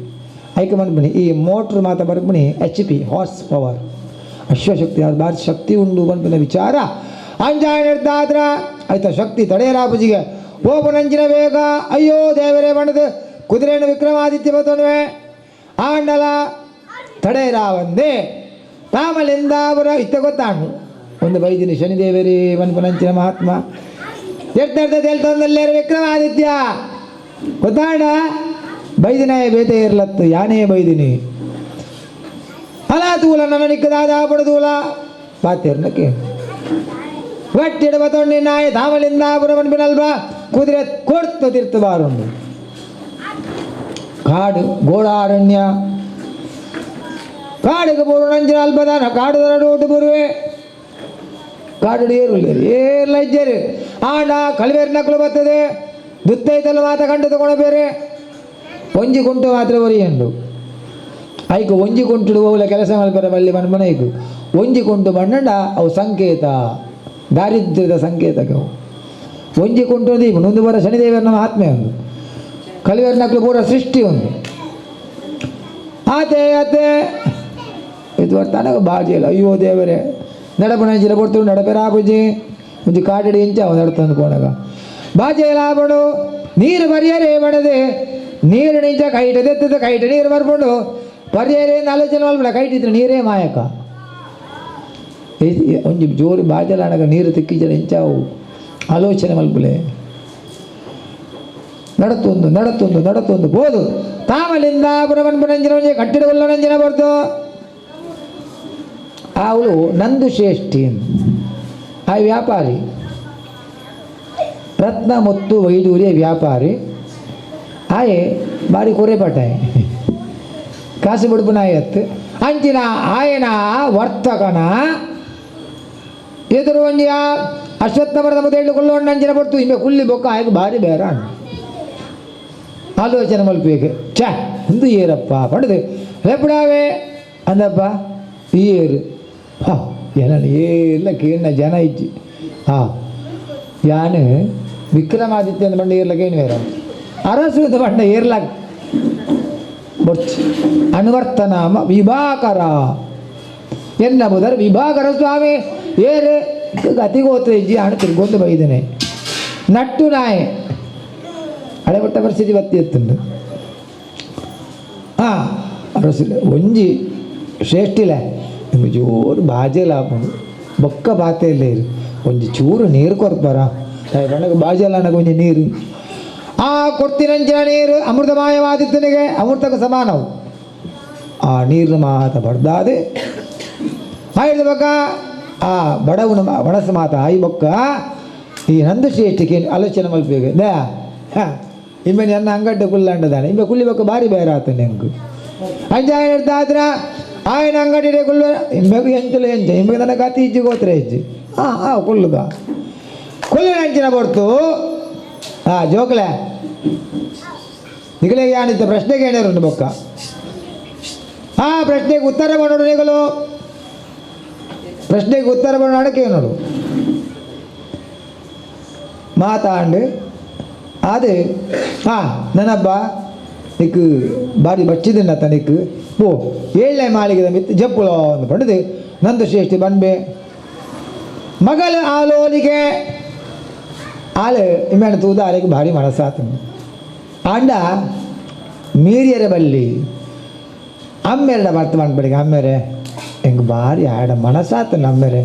ಐಕೆ ಬಂದ್ಬಿಡಿ ಈ ಮೋಟ್ರ್ ಮಾತ ಬರ್ಬಿಡಿ HP horse power ಅಶ್ವಶಕ್ತಿ ಅದು ಭಾರಿ ಶಕ್ತಿ ಉಂಡು ಬಂದ್ಬಿನ ವಿಚಾರ ಅಂಜಾಯ ಹಿಡ್ದಾದ್ರ ಆಯ್ತಾ ಶಕ್ತಿ ತಡೆಯರಾಪುಜಿಗೆ ಓಪನಂಜಿನ ವೇಗ ಅಯ್ಯೋ ದೇವರೇ ಬಣ್ಣದ ಕುದುರೆಯನ್ನು ವಿಕ್ರಮಾದಿತ್ಯ ಬತ್ತನುವೆ ಆಂಡಲ ತಡೆಯರಾವಂದೇ ತಾಮಲಿಂದಾಪುರ ಇತ್ತ ಗೊತ್ತಾಂಡು ಒಂದು ಬೈದಿನಿ ಶನಿದೇವರೇ ಮನ್ಪುನಂಚಿನ ಮಹಾತ್ಮ ಎರ್ತರ್ಥ ತೇಲ್ತಂದಲ್ಲೇರು ವಿಕ್ರಮಾದಿತ್ಯ ಗೊತ್ತಾಂಡ ಬೈದಿನಾಯ ಬೇತೆ ಇರ್ಲತ್ತು ಯಾನೇ ಬೈದಿನಿ ಅಲಾ ತೂಲ ನನ್ನ ನಿಕ್ಕದಾದ ಪಡದೂಲ ಪಾತೇರ್ನಕ್ಕೆ ಗಟ್ಟಿಡ ಬತ್ತೊಂಡಿ ನಾಯ ತಾಮಲಿಂದಾಪುರ ಮನ್ಪಿನಲ್ವಾ ಕುದುರೆ ಕೊಡ್ತು ತಿರ್ತು ಬಾರುಂಡು ಕಾಡು ಗೋಡಾರಣ್ಯ ಕಾಡಿಗೆ ಬೋರು ಅಲ್ಪದಾನ ಕಾಡು ದರಡು ಬರುವೆ ಕಾಡು ಏರುಲ್ಲ ಏರ್ಲ ಇಜ್ಜೇರು ಆಂಡ ಕಳಿಬೇರು ನಕಲು ಬರ್ತದೆ ದುತ್ತೈತಲ್ಲ ಮಾತ ಕಂಡು ತಗೊಂಡ ಬೇರೆ ಒಂಜಿ ಕುಂಟು ಮಾತ್ರ ಒರಿಯುಂಡು ಐಕು ಒಂಜಿ ಕುಂಟುಡು ಓಲ ಕೆಲಸ ಮಲ್ಪರ ಬಲ್ಲಿ ಮನ್ಮನ ಐಕು ಒಂಜಿ ಕುಂಟು ಮಣ್ಣಂಡ ಅವು ಸಂಕೇತ ದಾರಿದ್ರ್ಯದ ಸಂಕೇತಕವು ಒಂಜಿ ಕುಂಟು ದೀಪ ಒಂದು ಬರ ಶನಿದೇವರ ಮಹಾತ್ಮೆ ಒಂದು ಕಲಿವರ್ನಕ್ಲು ಪೂರ ಸೃಷ್ಟಿ ಒಂದು ಆತೆ ಆತೆ ಇದು ಬರ್ತಾನಾಗ ಬಾಜಿ ಇಲ್ಲ ಅಯ್ಯೋ ದೇವರೇ ನಡಪಣ ಕೊಡ್ತು ನಡಪೆರ ಆಪುಜಿ ಒಂಜಿ ಕಾಟಡಿ ಇಂಚ ಅವ ನಡ್ತಂದು ಪೋಣಗ ಬಾಜಿ ಆಪಡು ನೀರು ಬರಿಯರೇ ಬಡದೆ ನೀರು ನಿಂಚ ಕೈಟ ತೆತ್ತದ ಕೈಟ ನೀರು ಬರ್ಕೊಂಡು ಪರಿಯರೇ ಆಲೋಚನೆ ಮಲ್ಪಡ ಕೈಟಿದ್ರೆ ನೀರೇ ಮಾಯಕ ಒಂಜಿ ಜೋರು ಬಾಜಲ ಅಣಗ ನೀರು ತಿಕ್ಕಿಜಲ ಇಂಚಾವು ಆಲೋಚನೆ ಮಲ್ಪುಲೆ ನಡತೊಂದು ನಡತೊಂದು ನಡತೊಂದು ಬೋದು ತಾಮಲಿಂದ ಪುರವನ್ಪುನಂಜಿನ ಒಂಜಿ ಕಟ್ಟಿಡ ಉಲ್ಲನಂಜಿನ ಬರ್ತು ಅವಳು ನಂದು ಶ್ರೇಷ್ಠಿ ಆ ವ್ಯಾಪಾರಿ ರತ್ನ ಮತ್ತು ವೈಡೂರ್ಯ ವ್ಯಾಪಾರಿ ಆಯೆ ಬಾರಿ ಕೊರೆ ಪಟ್ಟಾಯ ಕಾಸು ಬುಡುಪುನಾಯತ್ತು ಅಂಚಿನ ಆಯನ ವರ್ತಕನ ಎದುರು ಒಂಜಿ ಅಶ್ವತ್ಥ ಮರದ ಮುದೇಳು ಕುಲ್ಲೋಣ್ಣ ಅಂಚಿನ ಪಡ್ತು ಇಂಬೆ ಕುಲ್ಲಿ ಬೊಕ್ಕ ಆಯకు ಭಾರಿ ಬೇರ ಆಲೋಚನೆ ಮಲ್ಪೇಕೆ ಛ ಒಂದು ಏರಪ್ಪ ಪಡೆದು ಲೆಪ್ಪಡಾವೆ ಅಂದಪ್ಪ ಈ ಏರು ಹಾ ಏನ ಏಲ್ಲ ಕೇಳಿನ ಜನ ಇಜ್ಜಿ ಹಾ ಯಾನು ವಿಕ್ರಮಾದಿತ್ಯ ಅಂದ ಬಂಡ ಏರ್ಲಕ್ಕೆ ಏನು ಬೇರೆ ಅರಸು ಅಂತ ಬಂಡ ಏರ್ಲಾಗ ಬೊರ್ಚ್ ಅನ್ವರ್ತನಾಮ ವಿಭಾಕರ ಎನ್ನಬುದರ್ ವಿಭಾಕರ ಸ್ವಾಮಿ ಏರು ಗತಿಗೋತ್ರ ಇಜ್ಜಿ ಹಣ ತಿರ್ಗೊಂದು ಬೈದನೆ ನಟ್ಟು ನಾಯಿ ಅಳೆಬಟ್ಟ ಪರಿಸ್ಥಿತಿ ಬತ್ತಿ ಎತ್ತುಂಡು ಹಾಂ ಅರಸು ಒಂಜಿ ಶ್ರೇಷ್ಠಿಲ ನಿಮ್ಗೆ ಜೋರು ಬಾಜೆಲ ಆಪುಂಡು ಬೊಕ್ಕ ಬಾತೆಲ್ಲ ಇರು ಒಂಜಿ ಚೂರು ನೀರು ಕೊರ್ಪರ ಬಣ್ಣಗೆ ಬಾಜೆಲ ಅನ್ನಕ ಒಂಜಿ ನೀರು ಆ ಕೊಡ್ತಿನಂಚಿನ ನೀರು ಅಮೃತಮಯವಾದಿತ್ತನಿಗೆ ಅಮೃತಕ್ಕೆ ಸಮಾನವು ಆ ನೀರು ಮಾತ ಬಡ್ದಾದೆ ಆಯ್ದ ಬೊಕ್ಕ ಆ ಬಡವನ ಮನಸ್ಸು ಮಾತ ಆಯಿ ಬೊಕ್ಕ ಈ ನಂದು ಶ್ರೇಷ್ಠಕ್ಕೆ ಆಲೋಚನೆ ಮಲ್ಪೇಗೆ they ಹಾಂ ಇಂಬೆ ನನ್ನ ಅಂಗಡ್ಡೆ ಕುಲ್ಲಂಡದಾನೆ ಇಂಬೆ ಕುಲ್ಲಿ ಬೊಕ್ಕ ಭಾರಿ ಬೇರೆ ಆತನೆ ಅಂಗು ಅಂಜ ಆಯ್ನ ಆಯನ ಅಂಗಡಿ ಕುಲ್ಲು ಇಂಬೆಗು ಎಂಚಲು ಎಂಚ ಇಂಬೆಗೆ ನನ್ನ ಕತಿ ಇಜ್ಜಿ ಗೋತ್ರ ಇಜ್ಜಿ ಹಾಂ ಹಾಂ ಕುಲ್ಲುಗ ಕುಲ್ಲಿನ ಅಂಚಿನ ಬಡ್ತು ಹಾಂ ಜೋಕ್ಲೆ ನಿಗಲೇ ಯಾನಿತ್ತ ಪ್ರಶ್ನೆಗೆ ಏನೇರುಂಡು ಬೊಕ್ಕ ಆ ಪ್ರಶ್ನೆಗೆ ಉತ್ತರ ಮಾಡೋಡು ನಿಗಲು ಪ್ರಶ್ನೆಗೆ ಉತ್ತರ ಮಾಡೋಣ ಅಡಕೆ ನೋಡು ಮಾತಾಂಡು ಅದು ಹಾಂ ನನ್ನಬ್ಬ ನಿಕ್ ಬಾರಿ ಬಚ್ಚಿದಿನ್ನತ್ತ ನಿಕ್ ಓ ಏಳನೇ ಮಾಳಿಗೆ ಮಿತ್ತು ಜಪ್ಪುಳೋ ಅಂದು ಪಂಡದು ನಂದು ಶ್ರೇಷ್ಠಿ ಬನ್ಬೆ ಮಗಳ ಆಲೋಲಿಗೆ ಆಳು ಇಮ್ಮೇಣ ತೂದ ಆಲೆಗೆ ಭಾರಿ ಮನಸ್ಸಾತನು ಆಂಡ ಮೀರಿಯರ ಬಲ್ಲಿ ಅಮ್ಮೆರಡ ಬರ್ತ ಮಾಡ್ಬೇಡಿ ಅಮ್ಮೇರೆ ಹೆಂಗೆ ಭಾರಿ ಆಡ ಮನಸ್ಸಾತನ ಅಮ್ಮೇರೆ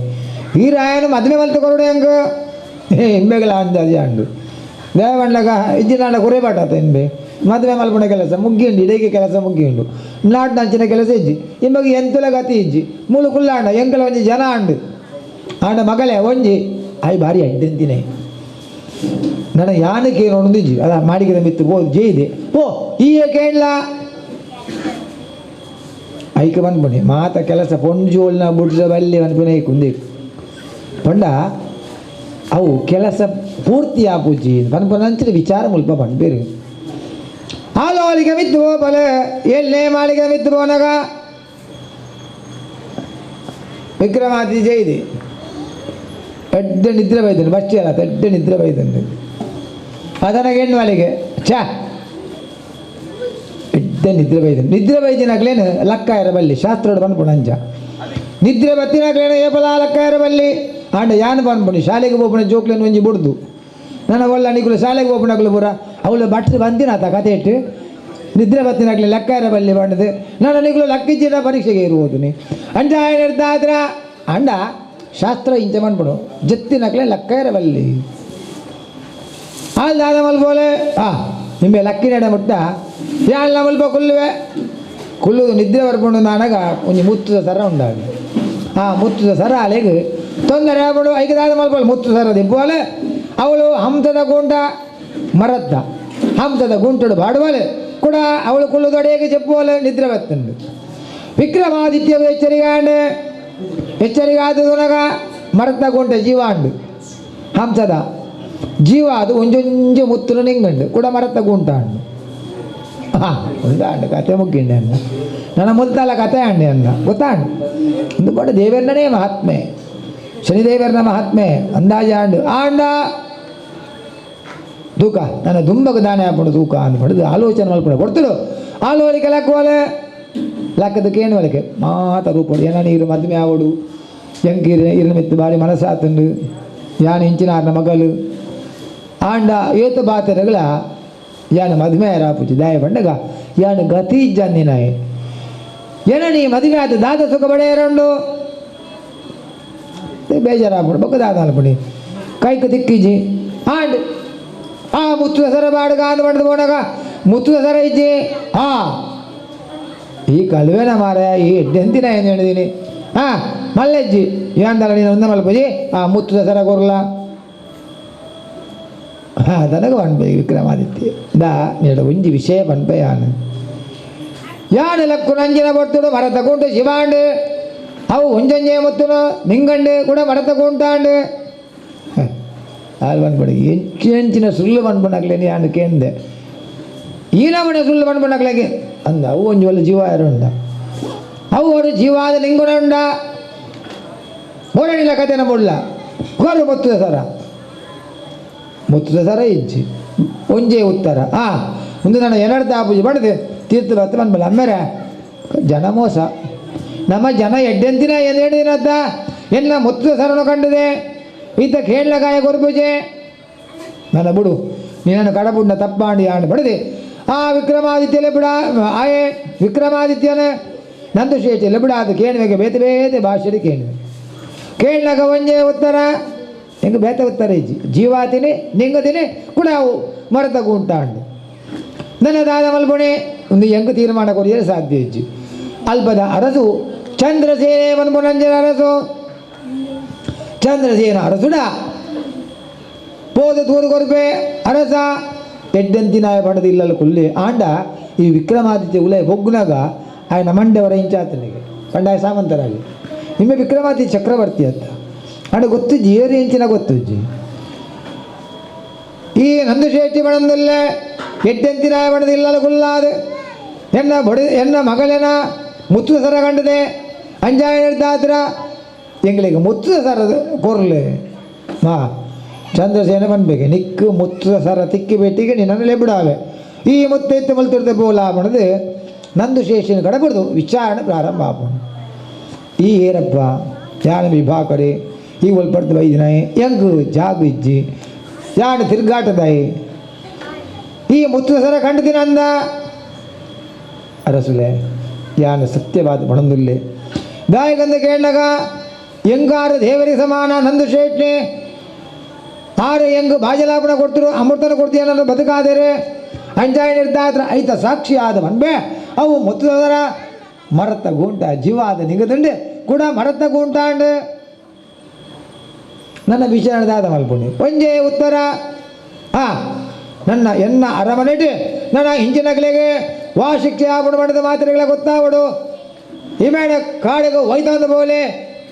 ಈ ರಾಯನ ಮದುವೆ ಮಲ್ತು ಕೊರಡು ಹೆಂಗೆ ಹಿಂಬೆಗಳ ಅಂದಾಜಿ ಅಂಡು ದೇವಣ್ಣಗ ಇಜ್ಜಿನಾಡ ಕುರೇಬಾಟ ಇಂಬೆ ಮದುವೆ ಮಲ್ಪುಣ ಕೆಲಸ ಮುಗ್ಗಿಂಡು ಇಡೀ ಕೆಲಸ ಮುಗ್ಗಿಂಡು ನಾಟಿನ ಕೆಲಸ ಇಜ್ಜಿ ಇಂಬಗೆ ಎಂತುಲ ಗತಿ ಇಜ್ಜಿ ಮೂಲು ಕುಲ್ಲಾಂಡ ಎಂಕಲ ಒಂಜಿ ಜನ ಅಂಡು ಆಂಡ ಮಗಳೇ ಒಂಜಿ ಆಯ್ ಭಾರಿ ಅಡ್ಡೆಂತಿನೇ ನನ್ನ ಯಾನಕ್ಕೆ ನೋಡೊಂದಿಜ್ಜಿ ಅದ ಮಾಡಿಗೆ ಮಿತ್ತು ಪೋ ಜೇದೆ ಪೋ ಈ ಕೇಳಲ ಐಕ ಬಂದ್ಬುಣಿ ಮಾತ ಕೆಲಸ ಪೊಂಜೋಲ್ನ ಬುಡ್ರ ಬಲ್ಲಿ ಅನ್ಪುಣೆ ಕುಂದಿ ಪಂಡ ಅವು ಕೆಲಸ ಪೂರ್ತಿ ಆಪುಜಿ ಪನ್ಪುನಂಚಿನ ವಿಚಾರ ಮುಲ್ಪ ಪಂಡ್ಬೇರು ಆಲೋಲಿಗೆ ಮಿತ್ತು ಬಲೆ ಎಲ್ಲೇ ಮಾಳಿಗೆ ಮಿತ್ತು ಪೋನಗ ವಿಕ್ರಮಾದಿ ಜೈದೆ ಎಡ್ಡೆ ನಿದ್ರೆ ಬೈದನು ಬಚ್ಚಿ ಅಲ್ಲ ಎಡ್ಡೆ ನಿದ್ರೆ ಬೈದನು ಅದನ್ನ ಹೆಣ್ಣು ಛ ಎಡ್ಡೆ ನಿದ್ರೆ ಬೈದನು ನಿದ್ರೆ ಬೈದಿನಾಗ್ಲೇನು ಲಕ್ಕ ಇರಬಲ್ಲಿ ಶಾಸ್ತ್ರೋಡು ಬಂದ್ಪುಣ ಅಂಚ ನಿದ್ರೆ ಬತ್ತಿನಾಗ್ಲೇನು ಏಪಲ ಲಕ್ಕ ಇರಬಲ್ಲಿ ಆಂಡ ಯಾನು ಬಂದ್ಪುಣಿ ಶಾಲೆಗೆ ಹೋಗ್ಪುಣ ಜೋಕ್ಲೇನು ಒಂಜಿ ಬುಡ್ದು ನನ್ನ ಒಳ್ಳ ನಿಗುಲು ಶಾಲೆಗೆ ಹೋಗ್ಪುಣಾಗ್ಲು ಪೂರ ಅವಳು ಬಟ್ರು ಬಂದಿನಾತ ಕತೆ ಇಟ್ಟು ನಿದ್ರೆ ಬತ್ತಿನಾಗ್ಲಿ ಲೆಕ್ಕ ಇರಬಲ್ಲಿ ಬಂಡದು ನನ್ನ ನಿಗುಲು ಲಕ್ಕಿಜ್ಜಿನ ಪರೀಕ್ಷೆಗೆ ಇರುವುದು ನೀ ಅಂಚ ಆಯ್ನ ಅಂಡ ಶಾಸ್ತ್ರ ಇಂಚ ಮನ್ಪುಡು ಜತ್ತಿನಕ್ಲೆ ಲಕ್ಕ ಇರಬಲ್ಲಿ ಆಲ್ ದಾದ ಮಲ್ಪೋಲೆ ಆ ನಿಂಬೆ ಲಕ್ಕಿನಡೆ ಮುಟ್ಟ ಯಾಳ್ ಮಲ್ಪ ಕುಲ್ಲುವೆ ಕುಲ್ಲುದು ನಿದ್ರೆ ಬರ್ಕೊಂಡು ನಾನಗ ಒಂಜಿ ಮುತ್ತುದ ಸರ ಉಂಡಾಗ ಆ ಮುತ್ತುದ ಸರ ಅಲೆಗ್ ತೊಂದರೆ ಆಗ್ಬಿಡು ಐಕೆ ದಾದ ಮಲ್ಪೋಲೆ ಮುತ್ತು ಸರ ದಿಪ್ಪೋಲೆ ಅವಳು ಹಂಸದ ಗುಂಟ ಮರದ್ದ ಹಂಸದ ಗುಂಟಡು ಬಾಡುವಲೆ ಕೂಡ ಅವಳು ಕುಳ್ಳುದೊಡೆಗೆ ಚೆಪ್ಪುವಲೆ ನಿದ್ರೆ ಬತ್ತುಂಡು ವಿಕ್ರಮಾದಿತ್ಯ ಎಚ್ಚರಿಗಾಂಡೆ ಎಚ್ಚರಿಗಾದದುನಗ ಮರತ್ತ ಗುಂಟ ಜೀವ ಅಂಡು ಹಂಸದ ಜೀವ ಅದು ಒಂಜೊಂಜೆ ಮುತ್ತುನು ನಿಂಗಂಡು ಕೂಡ ಮರತ್ತ ಗುಂಟ ಅಂಡು ಉಂದಾಂಡು ಕತೆ ಮುಗ್ಗಿಂಡೆ ಅನ್ನ ನನ್ನ ಮುಲ್ತಾಲ ಕತೆ ಅಂಡೆ ಅನ್ನ ಗೊತ್ತಾಂಡು ಒಂದು ಪಂಡ ದೇವರ್ನೇ ಮಹಾತ್ಮೆ ಶನಿದೇವರನ ಮಹಾತ್ಮೆ ಅಂದಾಜ ಆಂಡು ಆಂಡ ತೂಕ ನನ್ನ ದುಂಬಗ ದಾನೆ ಹಾಕೊಂಡು ತೂಕ ಅಂದ್ ಪಡೆದು ಆಲೋಚನೆ ಮಲ್ಪಡ ಕೊಡ್ತಳು ಆಲೋಲಿಕೆ ಲಕ್ಕುವಲೆ ಲಕ್ಕದಕ್ಕೆ ಏನು ಒಲಕೆ ಮಾತ ರೂಪಡು ಏನ ನೀರು ಮದುವೆ ಆವಡು ಎಂಕೀರು ಇರು ಮಿತ್ತು ಬಾರಿ ಮನಸ್ಸಾತಂಡು ಯಾನ್ ಇಂಚಿನಾರ್ನ ಮಗಲು ಆಂಡ ಏತು ಬಾತರಗಳ ಯಾನ ಮದುವೆ ರಾಪುಜಿ ದಾಯ ಪಂಡಗ ಯಾನು ಗತಿ ಜಂದಿನಾಯೆ ಏನ ನೀ ಮದುವೆ ಆಯ್ತು ದಾದ ಸುಖ ಬಡೆಯರಂಡು ಬೇಜಾರಾಪುಡು ಬೊಕ್ಕ ದಾದ ಅಲ್ಪುಣಿ ಕೈಕ್ ತಿಕ್ಕಿಜಿ ಆಂಡ್ ಆ ಮುತ್ತು ಸರ ಬಾಡುಗ ಅಂದ್ ಪಂಡ್ದು ಪೋನಾಗ ಮುತ್ತು ಸರ ಇಜ್ಜಿ ಆ ಈ ಕಲ್ವೇನ ಮಾರ ಈ ಎಡ್ಡೆಂತಿನ ಏನು ಹೇಳಿದೀನಿ ಹಾಂ ಮಲ್ಲೆಜ್ಜಿ ಯಾಂದಲ್ಲ ನೀನು ಒಂದ ಮಲ್ಪುಜಿ ಆ ಮುತ್ತು ಸರ ಕೊರ್ಲ ಹಾಂ ತನಗ ಪನ್ಪೆ ವಿಕ್ರಮಾದಿತ್ಯ ದಾ ನೀಡ ಒಂಜಿ ವಿಷಯ ಪನ್ಪೆ ಯಾನು ಯಾನು ಲಕ್ಕು ನಂಜಿನ ಬರ್ತುಡು ಮರತ ಕುಂಟು ಶಿವಾಂಡು ಅವು ಒಂಜೊಂಜೆ ಮುತ್ತುನು ನಿಂಗಂಡು ಕೂಡ ಮರತ ಕುಂಟಾಂಡು ಆಲ್ ಪನ್ಪಡು ಎಂಚಿನ ಸುಳ್ಳು ಪನ್ಪುನಕ್ಲೇನಿ ಯಾನು ಕೇಂದೆ ಈ ನಮನೆ ಸುಳ್ಳು ಪನ್ಪುನಕ್ಲೆಗೆ ಅಂದ ಅವು ಒಂಜಿ ಒಳ್ಳೆ ಜೀವ ಯಾರು ಉಂಡ ಅವು ಒಂದು ಜೀವಾದ ನಿಂಗುಣ ಉಂಡ ಬೋಡಣಿಲ್ಲ ಕತೆನ ಬುಡ್ಲ ಕೊರು ಮುತ್ತುದ ಸರ ಮುತ್ತುದ ಸರ ಇಜ್ಜಿ ಒಂಜೇ ಉತ್ತರ ಆ ಒಂದು ನಾನು ಏನರ್ಥ ಆಪುಜಿ ಬಡದೆ ತೀರ್ಥ ಬತ್ತ ಬಂದ್ಬಲ್ಲ ಅಮ್ಮೇರೆ ಜನ ಮೋಸ ನಮ್ಮ ಜನ ಎಡ್ಡೆಂತಿನ ಏನು ಹೇಳಿದಿನತ್ತ ಎಲ್ಲ ಮುತ್ತುದ ಸರನು ಕಂಡಿದೆ ಈತ ಕೇಳಗಾಯ ಕೊರ್ಪುಜೆ ನನ್ನ ಬಿಡು ನೀನನ್ನು ಕಡಬುಡ್ನ ತಪ್ಪಾಂಡಿ ಆಂಡು ಬಡದೆ ಆ ವಿಕ್ರಮಾದಿತ್ಯಲೆ ಬಿಡ ಆಯೇ ವಿಕ್ರಮಾದಿತ್ಯನ ನಂದು ಶೇಷ ಬಿಡ ಅದು ಕೇಳುವೆಗೆ ಬೇತೆ ಬೇತೆ ಭಾಷೆಯಲ್ಲಿ ಕೇಳುವೆ ಕೇಳನಾಗ ಒಂಜೇ ಉತ್ತರ ಹೆಂಗೆ ಬೇತೆ ಉತ್ತರ ಇಜ್ಜಿ ಜೀವಾತಿನಿ ನಿಂಗದಿನಿ ಕೂಡ ಅವು ಮರತ ಉಂಟಾಂಡು ನನ್ನ ದಾದ ಮಲ್ಪುಣೆ ಒಂದು ಹೆಂಗೆ ತೀರ್ಮಾನ ಕೊರಿಯಲು ಸಾಧ್ಯ ಇಜ್ಜಿ ಅಲ್ಪದ ಅರಸು ಚಂದ್ರಸೇನೆ ಮನ್ಪುನಂಜನ ಅರಸು ಚಂದ್ರಸೇನ ಅರಸುಡ ಪೋದ ತೂರು ಕೊರ್ಪೆ ಅರಸ ಎಡ್ಡೆಂತಿನಾಯ ಪಡೆದ ಇಲ್ಲಲ್ಲ ಕುಲ್ಲಿ ಆಂಡ ಈ ವಿಕ್ರಮಾದಿತ್ಯ ಉಲಯ ಬೊಗ್ಗುನಾಗ ಆಯನ ಮಂಡ್ಯವರ ಇಂಚಾತನಿಗೆ ಪಂಡಾಯ ಸಾಮಂತರಾಗಿ ನಿಮ್ಮ ವಿಕ್ರಮಾದಿತ್ಯ ಚಕ್ರವರ್ತಿ ಅಂತ ಆಂಡ ಗೊತ್ತಿಜ್ಜಿ ಏರು ಇಂಚಿನ ಗೊತ್ತಿಜ್ಜಿ ಈ ನಂದುಶೇಟ್ಟಿ ಬಣಂದಿಲ್ಲ ಎಡ್ಡೆಂತಿನಾಯ ಬಣದ ಇಲ್ಲಲ್ಲ ಕುಲ್ಲಾದ ಎನ್ನ ಬಡ ಎನ್ನ ಮಗಳನ ಮುತ್ತು ಸರ ಕಂಡದೆ ಅಂಜಾಯ ಹಿಡ್ದಾತ್ರ ಎಂಗಳಿಗೆ ಮುತ್ತು ಸರ ಕೊರ್ಲೆ ಹಾ ಚಂದ್ರಸೇನ ಬನ್ಬೇಕು ನಿಕ್ಕು ಮುತ್ತು ಸರ ತಿಕ್ಕಿ ಬೇಟಿಗೆ ನಿನ್ನನ್ನು ಬಿಡಾವೆ ಈ ಮುತ್ತು ಎತ್ತು ಮಲ್ತಿರ್ದೆ ಬೋಲ ಮಾಡದು ನಂದು ಶೇಷನ ಕಡಬಡ್ದು ವಿಚಾರಣೆ ಪ್ರಾರಂಭ ಆಪುಂಡು ಈ ಏರಪ್ಪ ಯಾನ ವಿಭಾಕರೆ ಈ ಒಲ್ಪಡ್ದು ಬೈದಿನಾಯಿ ಎಂಗು ಜಾಗು ಇಜ್ಜಿ ಯಾನ ತಿರ್ಗಾಟದಾಯಿ ಈ ಮುತ್ತು ಸರ ಕಂಡದಿನ ಅಂದ ಅರಸುಲೆ ಯಾನ ಸತ್ಯವಾದ ಬಣಂದುಲ್ಲೆ ದಾಯಕಂದ ಕೇಳಾಗ ಎಂಗಾರ ದೇವರಿಗೆ ಸಮಾನ ನಂದು ಶೇಟ್ನೆ ಆರು ಹೆಂಗ್ ಬಾಜಲಾಪಣ ಕೊಡ್ತರು ಅಮೃತನ ಕೊಡ್ತೀಯ ನನ್ನ ಬದುಕಾದರೆ ಅಂಜಾಯ ನಿರ್ದಾತ್ರ ಐತ ಸಾಕ್ಷಿ ಆದ ಮನ್ಬೆ ಅವು ಮುತ್ತದರ ಮರತ ಗೂಂಟ ಜೀವಾದ ನಿಗದಂಡೆ ಕೂಡ ಮರತ ಗೂಂಟಾಂಡು ನನ್ನ ವಿಚಾರಣದಾದ ಮಲ್ಪುಣಿ ಒಂಜೇ ಉತ್ತರ ಆ ನನ್ನ ಎನ್ನ ಅರಮನೆಟ್ ನನ್ನ ಹಿಂಚಿನಗಲಿಗೆ ವಾ ಶಿಕ್ಷೆ ಆಪಡು ಮಾಡಿದ ಮಾತ್ರೆಗಳ ಗೊತ್ತಾವಡು ಇಮೇಣ ಕಾಡಿಗೆ ಒಯ್ತಂದು ಬೋಲೆ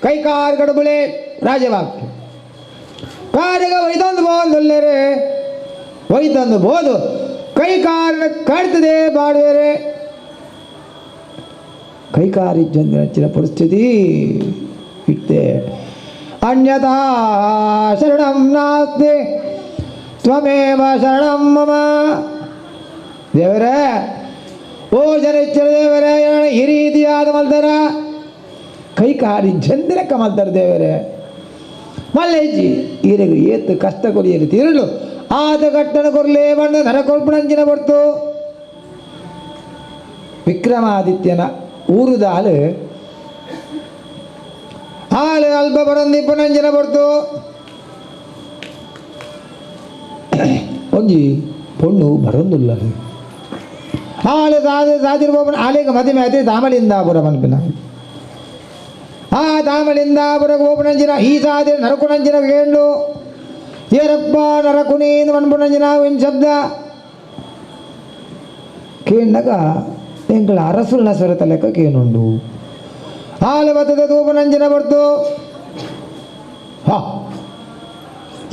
ಕೈ ಕಾರು ಕಡುಬುಲೆ ರಾಜವಾಕ್ಯ ಕಾರಿಗೆ ಒಯ್ತಂದು ಬೋಂದೊಲ್ಲೇರೆ ಒಯ್ತಂದು ಬೋದು ಕೈ ಕಾರಣ ಕಾಡ್ತದೆ ಬಾಡುವೆರೆ ಕೈ ಕಾರಿಜ್ಜಂದಿನ ಪರಿಸ್ಥಿತಿ ಇಟ್ಟೆ ಅನ್ಯಥಾ ಶರಣಂ ನಾಸ್ತಿ ತ್ವಮೇವ ಶರಣಂ ಮಮ ದೇವರೇ ಓ ಶನಿಶ್ಚರ ದೇವರೇ ಈ ರೀತಿಯಾದ ಮಲ್ತಾರ ಕೈ ಕಾರಿ ಜಂದಿರಕ್ಕ ಮಲ್ತಾರ ದೇವರೇ ಮಲ್ಲೇಜಿ ಈರೆಗೆ ಏತು ಕಷ್ಟ ಕೊರಿಯರು ತಿರುಳು ಆದ ಕಟ್ಟಣ ಕೊರ್ಲೇ ಬಣ್ಣ ನರ ಕೊಲ್ಪಣಂಜಿನ ಬರ್ತು ವಿಕ್ರಮಾದಿತ್ಯನ ಊರುದ ಹಾಲು ಹಾಲು ಅಲ್ಪ ಬಡಂದಿಪ್ಪನಂಜಿನ ಬರ್ತು ಒಂಜಿ ಪೊಣ್ಣು ಬರೊಂದುಲ್ಲ ಹಾಲು ಸಾಧು ಸಾಧಿರ್ಬೋಪನ ಆಲೇಗ ಮದುವೆ ಆಯ್ತು ತಾಮಲಿಂದಾಪುರ ಮನ್ಪಿನ ಆ ತಾಮಲಿಂದಾಪುರ ಗೋಪನಂಜಿನ ಈ ಸಾಧಿ ನರಕುನಂಜಿನ ಕೇಂಡು ಏರಪ್ಪ ನರಕುನೀಂದು ಮನ್ಪುನಂಜಿನ ಇನ್ ಶಬ್ದ ಕೇಂಡಗ ಎಂಗಳ ಅರಸುಲ್ನ ಸ್ವರತ ಲೆಕ್ಕ ಕೇನುಂಡು ಹಾಲು ಬತ್ತದ ತೂಪನಂಜಿನ ಬರ್ತು ಹಾ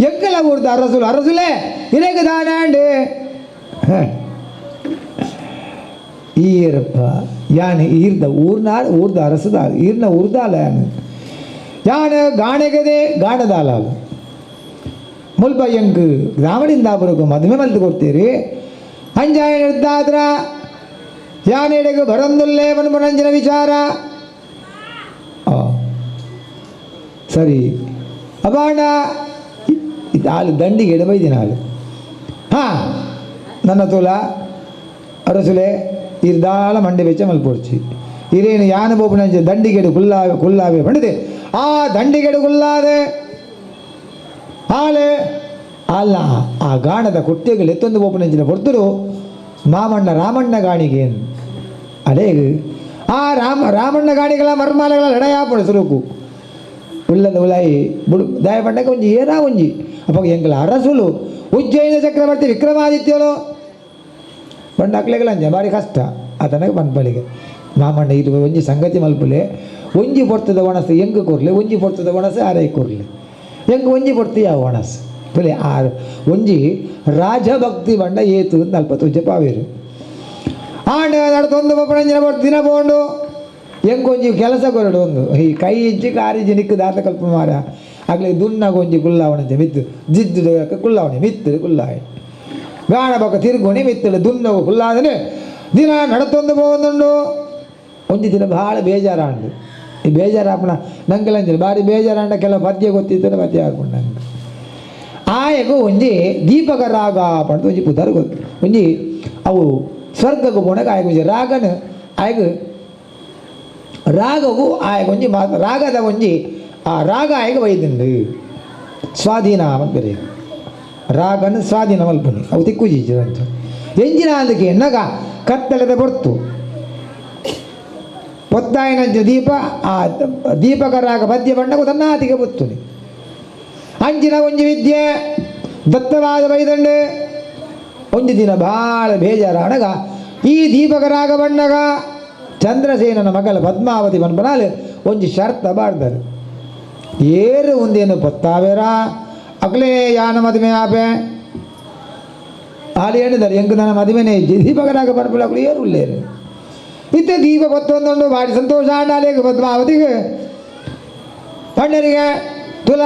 ಎಂಕಲ ಊರ್ದ ಅರಸುಲು ಅರಸುಲೇ ಇರೇಗ ದಾನಾಂಡು ಈರಪ್ಪ ಯಾನೆ ಈರ್ದ ಊರ್ನಾಡ್ ಊರ್ದ ಅರಸದ ಈರ್ನ ಊರ್ದಾಲ ಯಾನು ಯಾನು ಗಾಣೆಗದೆ ಗಾಣದಾಲ ಮುಲ್ಪ ಎಂಕ್ ಗ್ರಾಮಡಿಂದಾಪುರಕು ಮದುವೆ ಮಲ್ತು ಕೊಡ್ತೀರಿ ಅಂಜಾಯ ನಿರ್ದಾದ್ರ ಯಾನೆಡೆಗು ಬರಂದುಲ್ಲೇ ಮನ್ಪುನಂಚಿನ ವಿಚಾರ ಸರಿ ಅಬಾಣ ಇದು ಹಾಲು ದಂಡಿಗೆ ಎಡಬೈದಿನ ಹಾಲು ಹಾಂ ನನ್ನ ತೋಲ ಅರಸುಲೆ ಇರ್ದಾಳ ಮಂಡೆ ಬೆಚ್ಚ ಮಲ್ಪೊಡ್ಚಿ ಇರೇನು ಯಾನ ಬೋಪುನಂಚ ದಂಡಿಗೆಡು ಕುಲ್ಲಾವೆ ಕುಲ್ಲಾವೆ ಪಂಡಿದೆ ಆ ದಂಡಿಗೆಡು ಕುಲ್ಲಾದೆ ಆಲೆ ಅಲ್ಲ ಆ ಗಾಣದ ಕುಟ್ಟೆಗಳು ಎತ್ತೊಂದು ಬೋಪುನಂಚಿನ ಹೊರ್ತರು ಮಾಮಣ್ಣ ರಾಮಣ್ಣ ಗಾಣಿಗೆ ಅದೇ ಆ ರಾಮಣ್ಣ ಗಾಣಿಗಳ ಮರ್ಮಾಲೆಗಳ ಲಡಯಾಪಡು ಸುರುಕು ಉಳ್ಳದ ಉಲಾಯಿ ಬುಡು ದಾಯ ಪಂಡಕ ಒಂಜಿ ಏನಾ ಒಂಜಿ ಅಪ್ಪ ಎಂಕಲ ಅರಸುಲು ಉಜ್ಜಯಿನ ಚಕ್ರವರ್ತಿ ವಿಕ್ರಮಾದಿತ್ಯಲು ಬಂಡ ಅಕ್ಲೆಗಳಂಜ ಭಾರಿ ಕಷ್ಟ ಆತನಗೆ ಪನ್ಪಳಿಗೆ ಮಾಮಣ್ಣ ಇದು ಒಂಜಿ ಸಂಗತಿ ಮಲ್ಪುಲೆ ಒಂಜಿ ಪೊರ್ತದ ಒಣಸು ಎಂಗ್ ಕೊರ್ಲೆ ಒಂಜಿ ಪೊರ್ತದ ಒಣಸು ಆರೈ ಕೊರ್ಲೆ ಎಂಗ್ ಒಂಜಿ ಪೊರ್ತು ಯಾವ ಒಣಸು ಪುಲೆ ಆ ಒಂಜಿ ರಾಜಭಕ್ತಿ ಬಂಡ ಏತು ಅಲ್ಪ ತುಜ್ಜ ಪಾವೇರು ಆಂಡ ನಡತೊಂದು ಬೊಪ್ಪಣಂಜಿನ ಪೊರ್ತು ದಿನ ಪೋಂಡು ಎಂಕೊಂಜಿ ಕೆಲಸ ಕೊರಡು ಒಂದು ಈ ಕೈ ಇಜ್ಜಿ ಕಾರಿಜ್ಜಿ ನಿಕ್ಕು ದಾತ ಕಲ್ಪ ಮಾರ ಆಗಲಿ ದುನ್ನಾಗ ಒಂಜಿ ಕುಲ್ಲಾವಣಂಚೆ ಮಿತ್ತು ಜಿದ್ದು ಕುಲ್ಲಾವಣೆ ಮಿತ್ತು ಕುಲ್ಲಾವೆ ಗಾಣ ಬೊಕ್ಕ ತಿರುಗುಣಿ ಮಿತ್ತಳು ದುನ್ನಗು ಕುಲ್ಲಾದನೆ ದಿನ ನಡತೊಂದು ಪೋವೊಂದುಂಡು ಒಂಜಿ ದಿನ ಭಾಳ ಬೇಜಾರಾಂಡು ಈ ಬೇಜಾರಾಪಣ ನಂಗೆಲಂಚಿನ ಭಾರಿ ಬೇಜಾರಾಂಡ ಕೆಲವು ಪದ್ಯ ಗೊತ್ತಿತ್ತು ಪದ್ಯ ಹಾಕೊಂಡು ನಂಗೆ ಆಯಗು ಒಂಜಿ ದೀಪಕ ರಾಗ ಪಂಡ್ದು ಒಂಜಿ ಪುದರ್ ಗೊತ್ತು ಒಂಜಿ ಅವು ಸ್ವರ್ಗಕ್ಕೆ ಪೋಣಗ ಆಯಗ ಒಂಜಿ ರಾಗನ ಆಯಗ ರಾಗವು ಆಯಗ ಒಂಜಿ ರಾಗದ ಒಂಜಿ ಆ ರಾಗ ಆಯಗ ವೈದುಂಡು ಸ್ವಾಧೀನ ಅಂತ ಬೇರೆ ರಾಗನ ಸ್ವಾಧೀನ ಮಲ್ಪುನಿ ಅವು ತಿಕ್ಕುಜಿ ಅಂಚ ಎಂಜಿನ ಅಂದಕ್ಕೆ ಎನ್ನಗ ಕತ್ತಲೆದ ಪೊರ್ತು ಪೊತ್ತಾಯಿನಂಚ ದೀಪ ಆ ದೀಪಕ ರಾಗ ಪದ್ಯ ಬಣ್ಣకు ತನ್ನಾತಿಗೆ ಪೊತ್ತುನಿ ಅಂಚಿನ ಒಂಜಿ ವಿದ್ಯೆ ದತ್ತವಾದ ಬೈದಂಡು ಒಂಜಿ ದಿನ ಭಾಳ ಬೇಜಾರಾಣಗ ಈ ದೀಪಕ ರಾಗ ಬಣ್ಣಗ ಚಂದ್ರಸೇನನ ಮಗಳ ಪದ್ಮಾವತಿ ಪನ್ಪನಾಲ್ ಒಂಜಿ ಶರ್ತ ಬಾಡ್ದರು ಏರು ಒಂದೇನು ಪೊತ್ತಾವೇರಾ ಅಗ್ಲೇ ಯಾನ ಮದುವೆ ಆಪೆ ಆಲಿ ಹೇಳಿದ್ದಾರೆ ಎಂಕ್ ನನ್ನ ಮದುವೆನೇ ಇಜ್ಜಿ ದೀಪಕರಾಗ ಪನ್ಪುಲ ಏರು ಉಲ್ಲೇರು ಇತ್ತೆ ದೀಪ ಪತ್ತೊಂದುಂಡು ಭಾರಿ ಸಂತೋಷ ಆಂಡಾಲೇಗ ಪದ್ಮಾವತಿಗೆ ಪಣ್ಣರಿಗೆ ತುಲ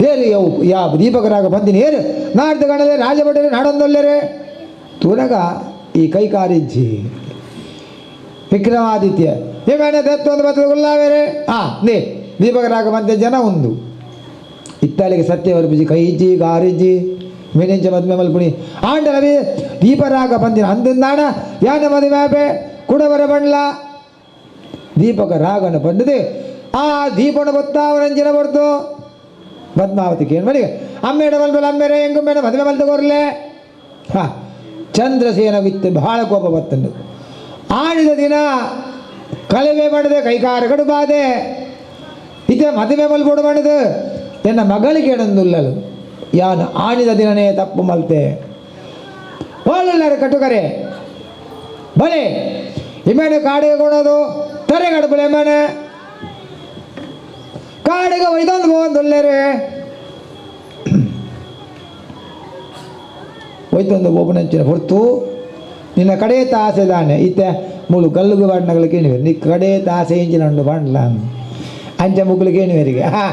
ಏರು ಯವು ಯಾ ದೀಪಕರಾಗ ಬಂದಿನಿ ಏರು ನಾಡ್ದು ಗಣಲೆ ರಾಜಭಟರು ನಾಡೊಂದೊಲ್ಲೆರೆ ತುಲಗ ಈ ಕೈ ಕಾರಿಜ್ಜಿ ವಿಕ್ರಮಾದಿತ್ಯ ಏಮೇನೆ ದತ್ತೊಂದು ಬತ್ತದ ಉಲ್ಲಾವೇರೆ ಆ ನೇ ದೀಪಕರಾಗ ಬಂದ ಜನ ಒಂದು ಇತ್ತಾಲಿಗೆ ಸತ್ಯವರ್ಪಿಜಿ ಕೈಜ್ಜಿ ಗಾರಿಜ್ಜಿ ಮೇನೆಂಚ ಮದುವೆ ಮಲ್ಪುಣಿ ಆಂಡ ರವಿ ದೀಪರಾಗ ಬಂದಿನ ಅಂದಂದಾಣ ಯಾನ ಮದುವೆ ಆಪೆ ಕುಡವರ ಬಂಡ್ಲ ದೀಪಕ ರಾಗನ ಬಂದದೆ ಆ ದೀಪನ ಬೊತ್ತಾವರಂಜಿನ ಬಡ್ತು ಪದ್ಮಾವತಿ ಕೇಳಿ ಮನೆಗೆ ಅಮ್ಮೇಡ ಮಲ್ಬಲ ಅಮ್ಮೇರೆ ಹೆಂಗು ಮೇಡ ಮದುವೆ ಮಲ್ತಗೋರ್ಲೆ ಹಾ ಚಂದ್ರಸೇನ ವಿತ್ತು ಬಹಳ ಕೋಪ ಬತ್ತಂಡು ಆಡಿದ ದಿನ ಕಳವೆ ಮಾಡದೆ ಕೈಕಾರ ಕಡುಬಾದೆ ಇದೇ ಮದುವೆ ಮಲ್ಬೋಡು ಮಾಡಿದ ಎನ್ನ ಮಗಳಿಗೆ ಎಡಂದುಲ್ಲಲು ಯಾನು ಆಣಿದ ದಿನನೇ ತಪ್ಪು ಮಲ್ತೆ ಓಲಲ್ಲಾರು ಕಟ್ಟುಕರೆ ಬಲೆ ಇಮೇನೆ ಕಾಡಿಗೆ ಕೊಡೋದು ತರೆ ಕಡುಬಲೆ ಎಮ್ಮನೆ ಕಾಡಿಗೆ ಒಯ್ದೊಂದು ಹೋಗಂದುಲ್ಲೇರೆ ಒಯ್ತೊಂದು ಒಬ್ಬನಂಚಿನ ಹೊರತು ನಿನ್ನ ಕಡೆ ತಾಸೆ ದಾನೆ ಇತ್ತೆ ಮೂಲು ಗಲ್ಲುಗು ಬಾಡ್ನಗಳು ಕೇಣಿವೆ ನೀ ಕಡೆ ತಾಸೆ ಇಂಚಿನ ಉಂಡು ಬಾಂಡ್ಲ ಅಂಚ ಮುಗ್ಲು ಕೇಣಿವರಿಗೆ ಹಾ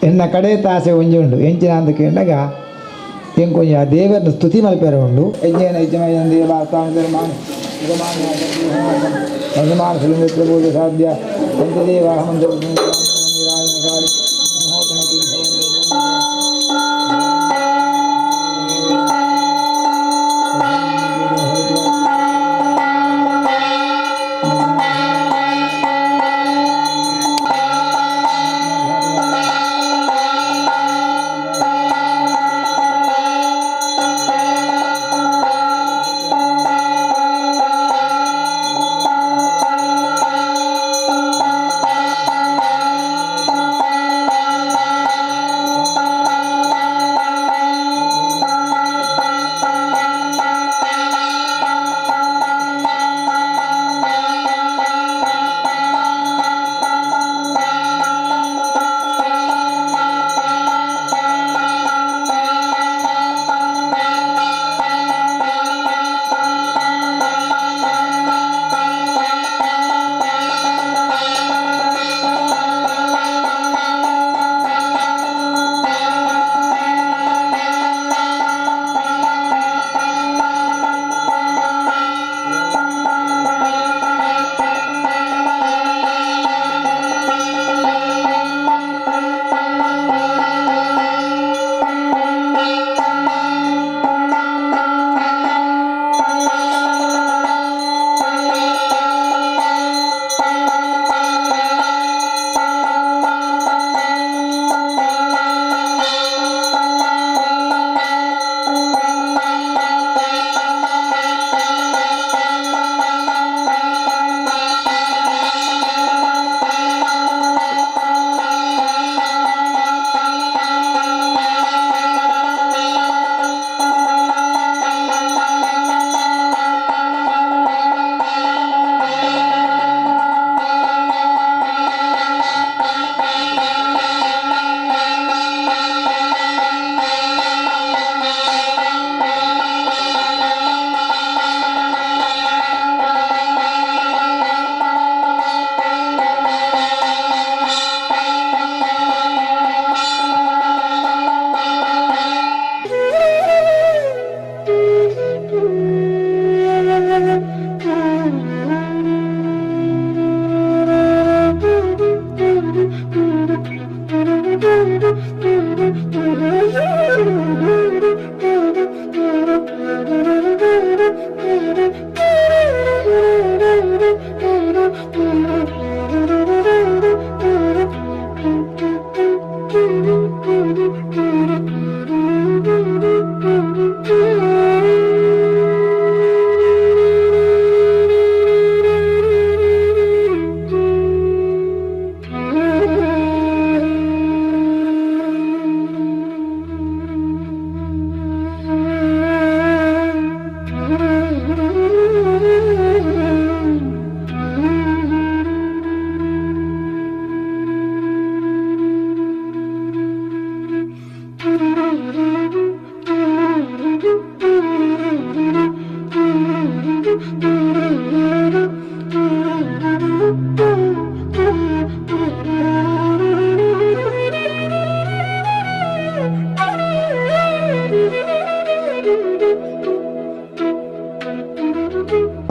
ಎನ್ನ ಕಡೆ ತಾಸೆ ಒಂಜಿ ಉಂಡು ಎಂಚಿನ ಅಂತ ಕೇಂಡಾಗ ಎಂಕೊಂಜಿ ಆ ದೇವರನ್ನ ಸ್ತುತಿ ಮಲ್ಪೆರ ಉಂಡು ಯಜ್ಞೇನ ಯಜಮಾನ ಸಾಧ್ಯ ಪಂಚದೇವ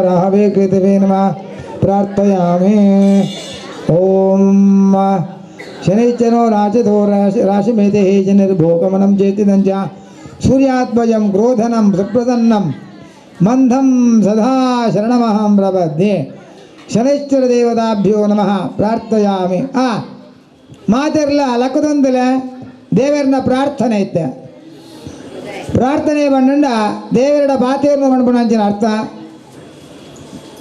राहवे केतवे नमः प्रार्थयामि। ओम शनिचरो राजधो राशिमेते जनिर्भोगमनं चेतिदं च सूर्यात्मजं क्रोधनं सुप्रसन्नं मंधं सदा शरणमहं प्रपद्ये। शनैश्चर देवताभ्यो नमः प्रार्थयामि। आ मातेर्ಲ ಲಕ್ಕದೊಂದಲೆ ದೇವರನ್ನ ಪ್ರಾರ್ಥನೆ ಐತೆ. ಪ್ರಾರ್ಥನೆ ಬಂಡ ದೇವರಡ ಬಾತೇರ್ನ ಮಣ್ಪುಣ ಅಂಚಿನ ಅರ್ಥ.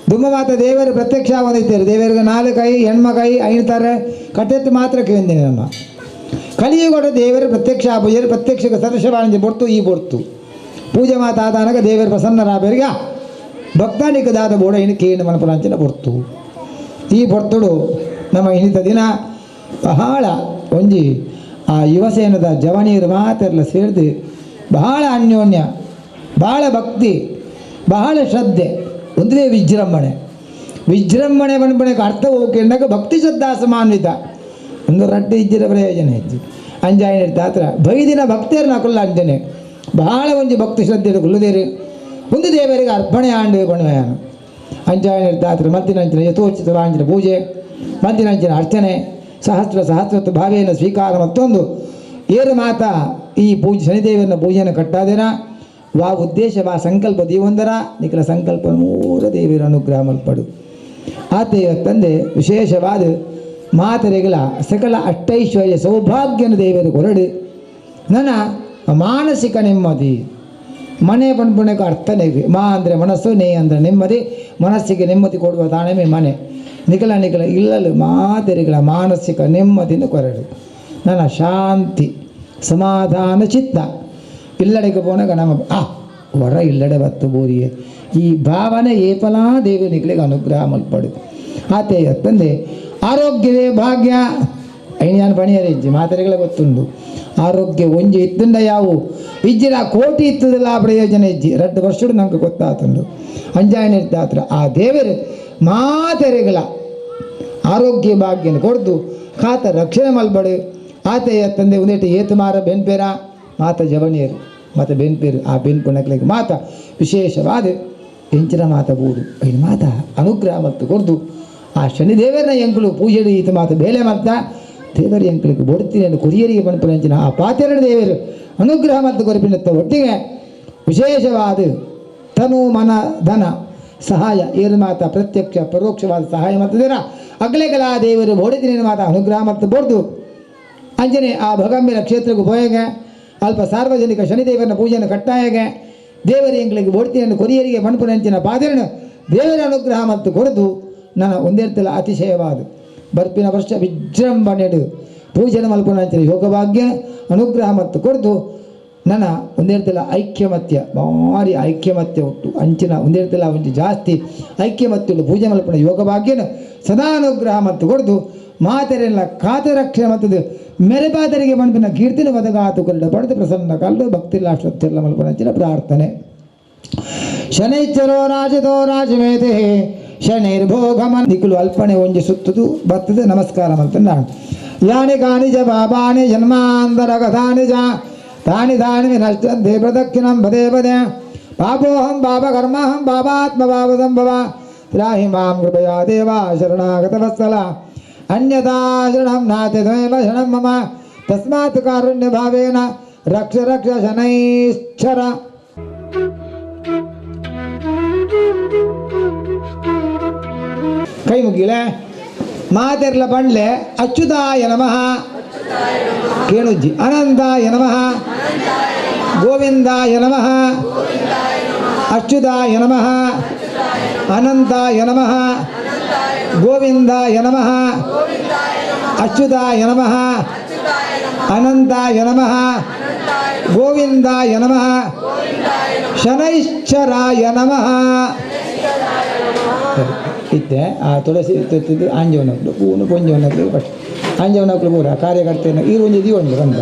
ದುಮ್ಮಮಾತ ದೇವರು ಪ್ರತ್ಯಕ್ಷ ಹೊಂದಿದ್ದಾರೆ. ದೇವರಿಗೆ ನಾಲ್ಕು ಕೈ ಹೆಣ್ಮಕೈ ಐದು ಕಟ್ಟೆತ್ತು ಮಾತ್ರ ಕೇಂದಿನಿ ನಮ್ಮ ಕಲಿಯುಗಡ ದೇವರು ಪ್ರತ್ಯಕ್ಷ ಪೂಜೆ ಪ್ರತ್ಯಕ್ಷ ಸದೃಶವಾಣಿಜ್ಯ ಬೊರ್ತು ಈ ಬೊರ್ತು ಪೂಜೆ ಮಾತಾದಾನಗ ದೇವರು ಪ್ರಸನ್ನರಾಬೇರಿಗೆ ಭಕ್ತಾನಿಕ ದಾದ ಬೋಡ ಇನ್ನು ಕೇಂದ್ರ ಮನಪುರಾಂಚಿನ ಬೊರ್ತು ಈ ಬೊರ್ತುಡು ನಮ್ಮ ಇನ್ನಿತ ದಿನ ಬಹಳ ಒಂಜಿ ಆ ಯುವಸೇನದ ಜವನೀರು ಮಾತೆಲ್ಲ ಸೇರಿದು ಬಹಳ ಅನ್ಯೋನ್ಯ ಬಹಳ ಭಕ್ತಿ ಬಹಳ ಶ್ರದ್ಧೆ ಒಂದೇ ವಿಜೃಂಭಣೆ ವಿಜೃಂಭಣೆ ಬಣ್ಪಣೆಗೆ ಅರ್ಥ ಹೋಗಿ ಭಕ್ತಿ ಶ್ರದ್ಧಾ ಸಮಾನ್ವಿತ ಒಂದು ರಡ್ಡು ಇಜ್ಜಿರ ಪ್ರಯೋಜನ ಇಜ್ಜಿ ಅಂಜಾಯನ ತಾತ್ರ ಬೈದಿನ ಭಕ್ತಿಯರು ನಕುಲ್ಲ ಅಂಜನೆ ಬಹಳ ಒಂಜಿ ಭಕ್ತಿ ಶ್ರದ್ಧೆ ಕುಲ್ಲುದೇರು ಒಂದು ದೇವರಿಗೆ ಅರ್ಪಣೆ ಆಂಡು ಬಣ್ವಯಾನು ಅಂಜಾಯನ ತಾತ್ರ ಮತ್ತಿನಂಚಿನ ಯಥೋಚಿತ ವಾಂಚಿನ ಪೂಜೆ ಮತ್ತಿನಂಚಿನ ಅರ್ಚನೆ ಸಹಸ್ರ ಸಹಸ್ರತ್ವ ಭಾವೆಯನ್ನು ಸ್ವೀಕಾರ ಮತ್ತೊಂದು ಏರು ಮಾತಾ ಈ ಪೂಜೆ ಶನಿದೇವರನ್ನ ಪೂಜೆಯನ್ನು ಕಟ್ಟಾದೇನ ವಾ ಉದ್ದೇಶ ವಾ ಸಂಕಲ್ಪ ದೇವೊಂದರ ನಿಖಲ ಸಂಕಲ್ಪ ಮೂರ ದೇವಿಯರ ಅನುಗ್ರಹ ಮಲ್ಪಡು. ಆತೆಯ ತಂದೆ ವಿಶೇಷವಾದ ಮಾತರೆಗಳ ಸಕಲ ಅಷ್ಟೈಶ್ವರ್ಯ ಸೌಭಾಗ್ಯನ ದೇವರು ಕೊರಡು ನನ್ನ ಮಾನಸಿಕ ನೆಮ್ಮದಿ ಮನೆ ಪಣ್ಪುಣಕ್ಕೆ ಅರ್ಥನೇ ಮಾ ಅಂದರೆ ಮನಸ್ಸು ನೇ ಅಂದರೆ ನೆಮ್ಮದಿ ಮನಸ್ಸಿಗೆ ನೆಮ್ಮದಿ ಕೊಡುವ ತಾಣಮೆ ಮನೆ ನಿಖಲ ನಿಖಲ ಇಲ್ಲಲು ಮಾತೆರೆಗಳ ಮಾನಸಿಕ ನೆಮ್ಮದಿನ ಕೊರಡು ನನ್ನ ಶಾಂತಿ ಸಮಾಧಾನ ಚಿತ್ತ ಇಲ್ಲಡೆಗೆ ಪೋನಾಗ ನಮ್ಮ ಆ ವರ ಇಲ್ಲಡೆ ಬತ್ತು ಬೋರಿಯೇ ಈ ಭಾವನೆ ಏಪಲಾ ದೇವಿ ನಿಖಲಿಗೆ ಅನುಗ್ರಹ ಮಲ್ಪಡು. ಆತೆಯ ತಂದೆ ಆರೋಗ್ಯವೇ ಭಾಗ್ಯ ಐನ್ಯಾನ್ ಪಣಿಯರೇ ಇಜ್ಜಿ ಮಾತೆರೆಗಳ ಗೊತ್ತುಂಡು ಆರೋಗ್ಯ ಒಂಜಿ ಇತ್ತುಂಡ ಯಾವು ಇಜ್ಜಿರ ಕೋಟಿ ಇತ್ತದಲ್ಲ ಪ್ರಯೋಜನ ಇಜ್ಜಿ ರಡ್ಡು ವರ್ಷಡು ನಂಗೆ ಗೊತ್ತಾತುಂಡು ಅಂಜಾಯನ ಇರ್ತಾತ್ರ ಆ ದೇವರು ಮಾತೆರೆಗಳ ಆರೋಗ್ಯ ಭಾಗ್ಯನ ಕೊಡ್ದು ಖಾತ ರಕ್ಷಣೆ ಮಲ್ಪಡು. ಆತೆಯ ತಂದೆ ಒಂದೇಟು ಏತು ಮಾರ ಬೆನ್ಪೇರ ಮಾತ ಜವಣಿಯರು ಮಾತ ಬೆನ್ಪೇರು ಆ ಬೆನ್ಪು ನಕ್ಲಿಗೆ ಮಾತ ವಿಶೇಷವಾದ ಎಂಚಿನ ಮಾತ ಬೂಡು ಐನು ಮಾತ ಅನುಗ್ರಹ ಮತ್ತು ಕೊಡ್ದು ಆ ಶನಿದೇವರನ್ನ ಎಂಕುಲು ಪೂಜೆಡು ಈತ ಮಾತ ಬೇಲೆ ಮತ್ತ ದೇವರ ಎಂಕುಲಿಗೆ ಬೊಡ್ತೀನಿ ಕುರಿಯರಿಗೆ ಪಣಪುರಂಚಿನ ಆ ಪಾತೆರಡು ದೇವರು ಅನುಗ್ರಹ ಮತ್ತು ಕೊರಪಿನತ್ತ ಒಟ್ಟಿಗೆ ವಿಶೇಷವಾದ ತನು ಮನ ಧನ ಸಹಾಯ ಏರು ಮಾತ ಪ್ರತ್ಯಕ್ಷ ಪರೋಕ್ಷವಾದ ಸಹಾಯ ಮತ್ತು ಅಗ್ಲೆಗಲ ದೇವರು ಬೋಡಿತೀನಿ ಮಾತ ಅನುಗ್ರಹ ಮತ್ತು ಬೋಡ್ದು ಅಂಜನೆ ಆ ಭಗಂಬಿನ ಕ್ಷೇತ್ರಕ್ಕೆ ಪೋಯಗೆ ಅಲ್ಪ ಸಾರ್ವಜನಿಕ ಶನಿದೇವರನ್ನ ಪೂಜೆಯನ್ನು ಕಟ್ಟಾಯಗೆ ದೇವರ ಎಂಗಳಿಗೆ ಬೋಡ್ತಿಯನ್ನು ಕೊರಿಯರಿಗೆ ಮಣ್ಪುನಂಚಿನ ಪಾದರನ್ನು ದೇವರ ಅನುಗ್ರಹ ಮತ್ತು ಕೊರದು ನನ್ನ ಒಂದೇರ್ತಲ ಅತಿಶಯವಾದ ಬರ್ಪಿನ ವರ್ಷ ವಿಜೃಂಭಣೆಡು ಪೂಜೆನ ಮಲ್ಪುನಂಚಿನ ಯೋಗಭಾಗ್ಯ ಅನುಗ್ರಹ ಮತ್ತು ಕೊರದು ನನ್ನ ಒಂದೇರ್ತಲ ಐಕ್ಯಮತ್ಯ ಭಾರಿ ಐಕ್ಯಮತ್ಯ ಉಂಟು ಅಂಚಿನ ಒಂದೇರ್ತಲ ಒಂಜಿ ಜಾಸ್ತಿ ಐಕ್ಯಮತ್ಯ ಪೂಜೆ ಮಲ್ಪುನ ಯೋಗಭಾಗ್ಯನ ಸದಾ ಅನುಗ್ರಹ ಮತ್ತು ಕೊರದು ಮಾತೆರೆಲ್ಲ ಖಾತೆ ರಕ್ಷಣೆ ಮತ್ತು ಮೆರೆಬಾದರಿಗೆ ಮಣ್ಪಿನ ಕೀರ್ತಿನ ಬದಗಾತು ಕರಡ ಪಡೆದು ಪ್ರಸನ್ನ ಕಲ್ಲು ಭಕ್ತಿಲ್ಲ ಶ್ರದ್ಧೆಲ್ಲ ಮಲ್ಪನಂಚಿನ ಪ್ರಾರ್ಥನೆ. ಶನೈಶ್ಚರೋ ರಾಜತೋ ರಾಜಮೇತೆ ಶನೈರ್ಭೋಗಮ ನಿಕುಲು ಅಲ್ಪಣೆ ಒಂಜಿ ಸುತ್ತುದು ಬರ್ತದೆ ನಮಸ್ಕಾರ ಅಂತ ನಾನು ಯಾನಿ ಕಾನಿ ಜ ಬಾಬಾನಿ ಜನ್ಮಾಂತರ ಕಥಾನಿ ಜ ತಾನಿ ತಾನಿ ನಷ್ಟೇ ಪ್ರದಕ್ಷಿಣಂ ಪದೇ ಪದೇ ಪಾಪೋಹಂ ಪಾಪಕರ್ಮಹಂ ಪಾಪಾತ್ಮ ಪಾಪಸಂಭವ ತ್ರಾಹಿ ಮಾಂ ಕೃಪಯಾ ದೇವ ಶರಣಾಗತವತ್ಸಲ ಅನ್ಯಥಾ ಶರಣಂ ನಾತಿ ತ್ವಮೇವ ಶರಣಂ ಮಮ ತಸ್ಮಾತ್ ಕಾರುಣ್ಯ ಭಾವೇನ ರಕ್ಷ ರಕ್ಷ ಶನೈಶ್ಚರ. ಕೈ ಮುಗಿಲೆ ಮಾತೆರ್ಲ ಬಂಡ್ಲೆ. ಅಚ್ಯುತಾಯ ನಮಃ ಕೇಣುಜ್ಜಿ, ಅನಂತಾಯ ನಮಃ, ಗೋವಿಂದಾಯ ನಮಃ, ಅಚ್ಯುತಾಯ ನಮಃ, ಅನಂತಾಯ ನಮಃ, ಗೋವಿಂದಾಯ ನಮಃ, ಅಚ್ಯುತಾಯ ನಮಃ, ಅನಂತಾಯ ನಮಃ, ಗೋವಿಂದಾಯ ನಮಃ, ಶನೈಶ್ಚರಾಯ ನಮಃ. ಇತ್ತೆ ಆ ತುಳಸಿ ತೆತ್ತಿದ್ದು ಆಂಜವನಕ್ಲು ಪೂನು ಪೊಂಜವನಕ್ಲು ಫಸ್ಟ್ ಆಂಜವನಕ್ಲು ಪೂರ ಕಾರ್ಯಕರ್ತೇನ ಈ ಒಂಜಿ ದೀವೊಂದು ಬಂದ.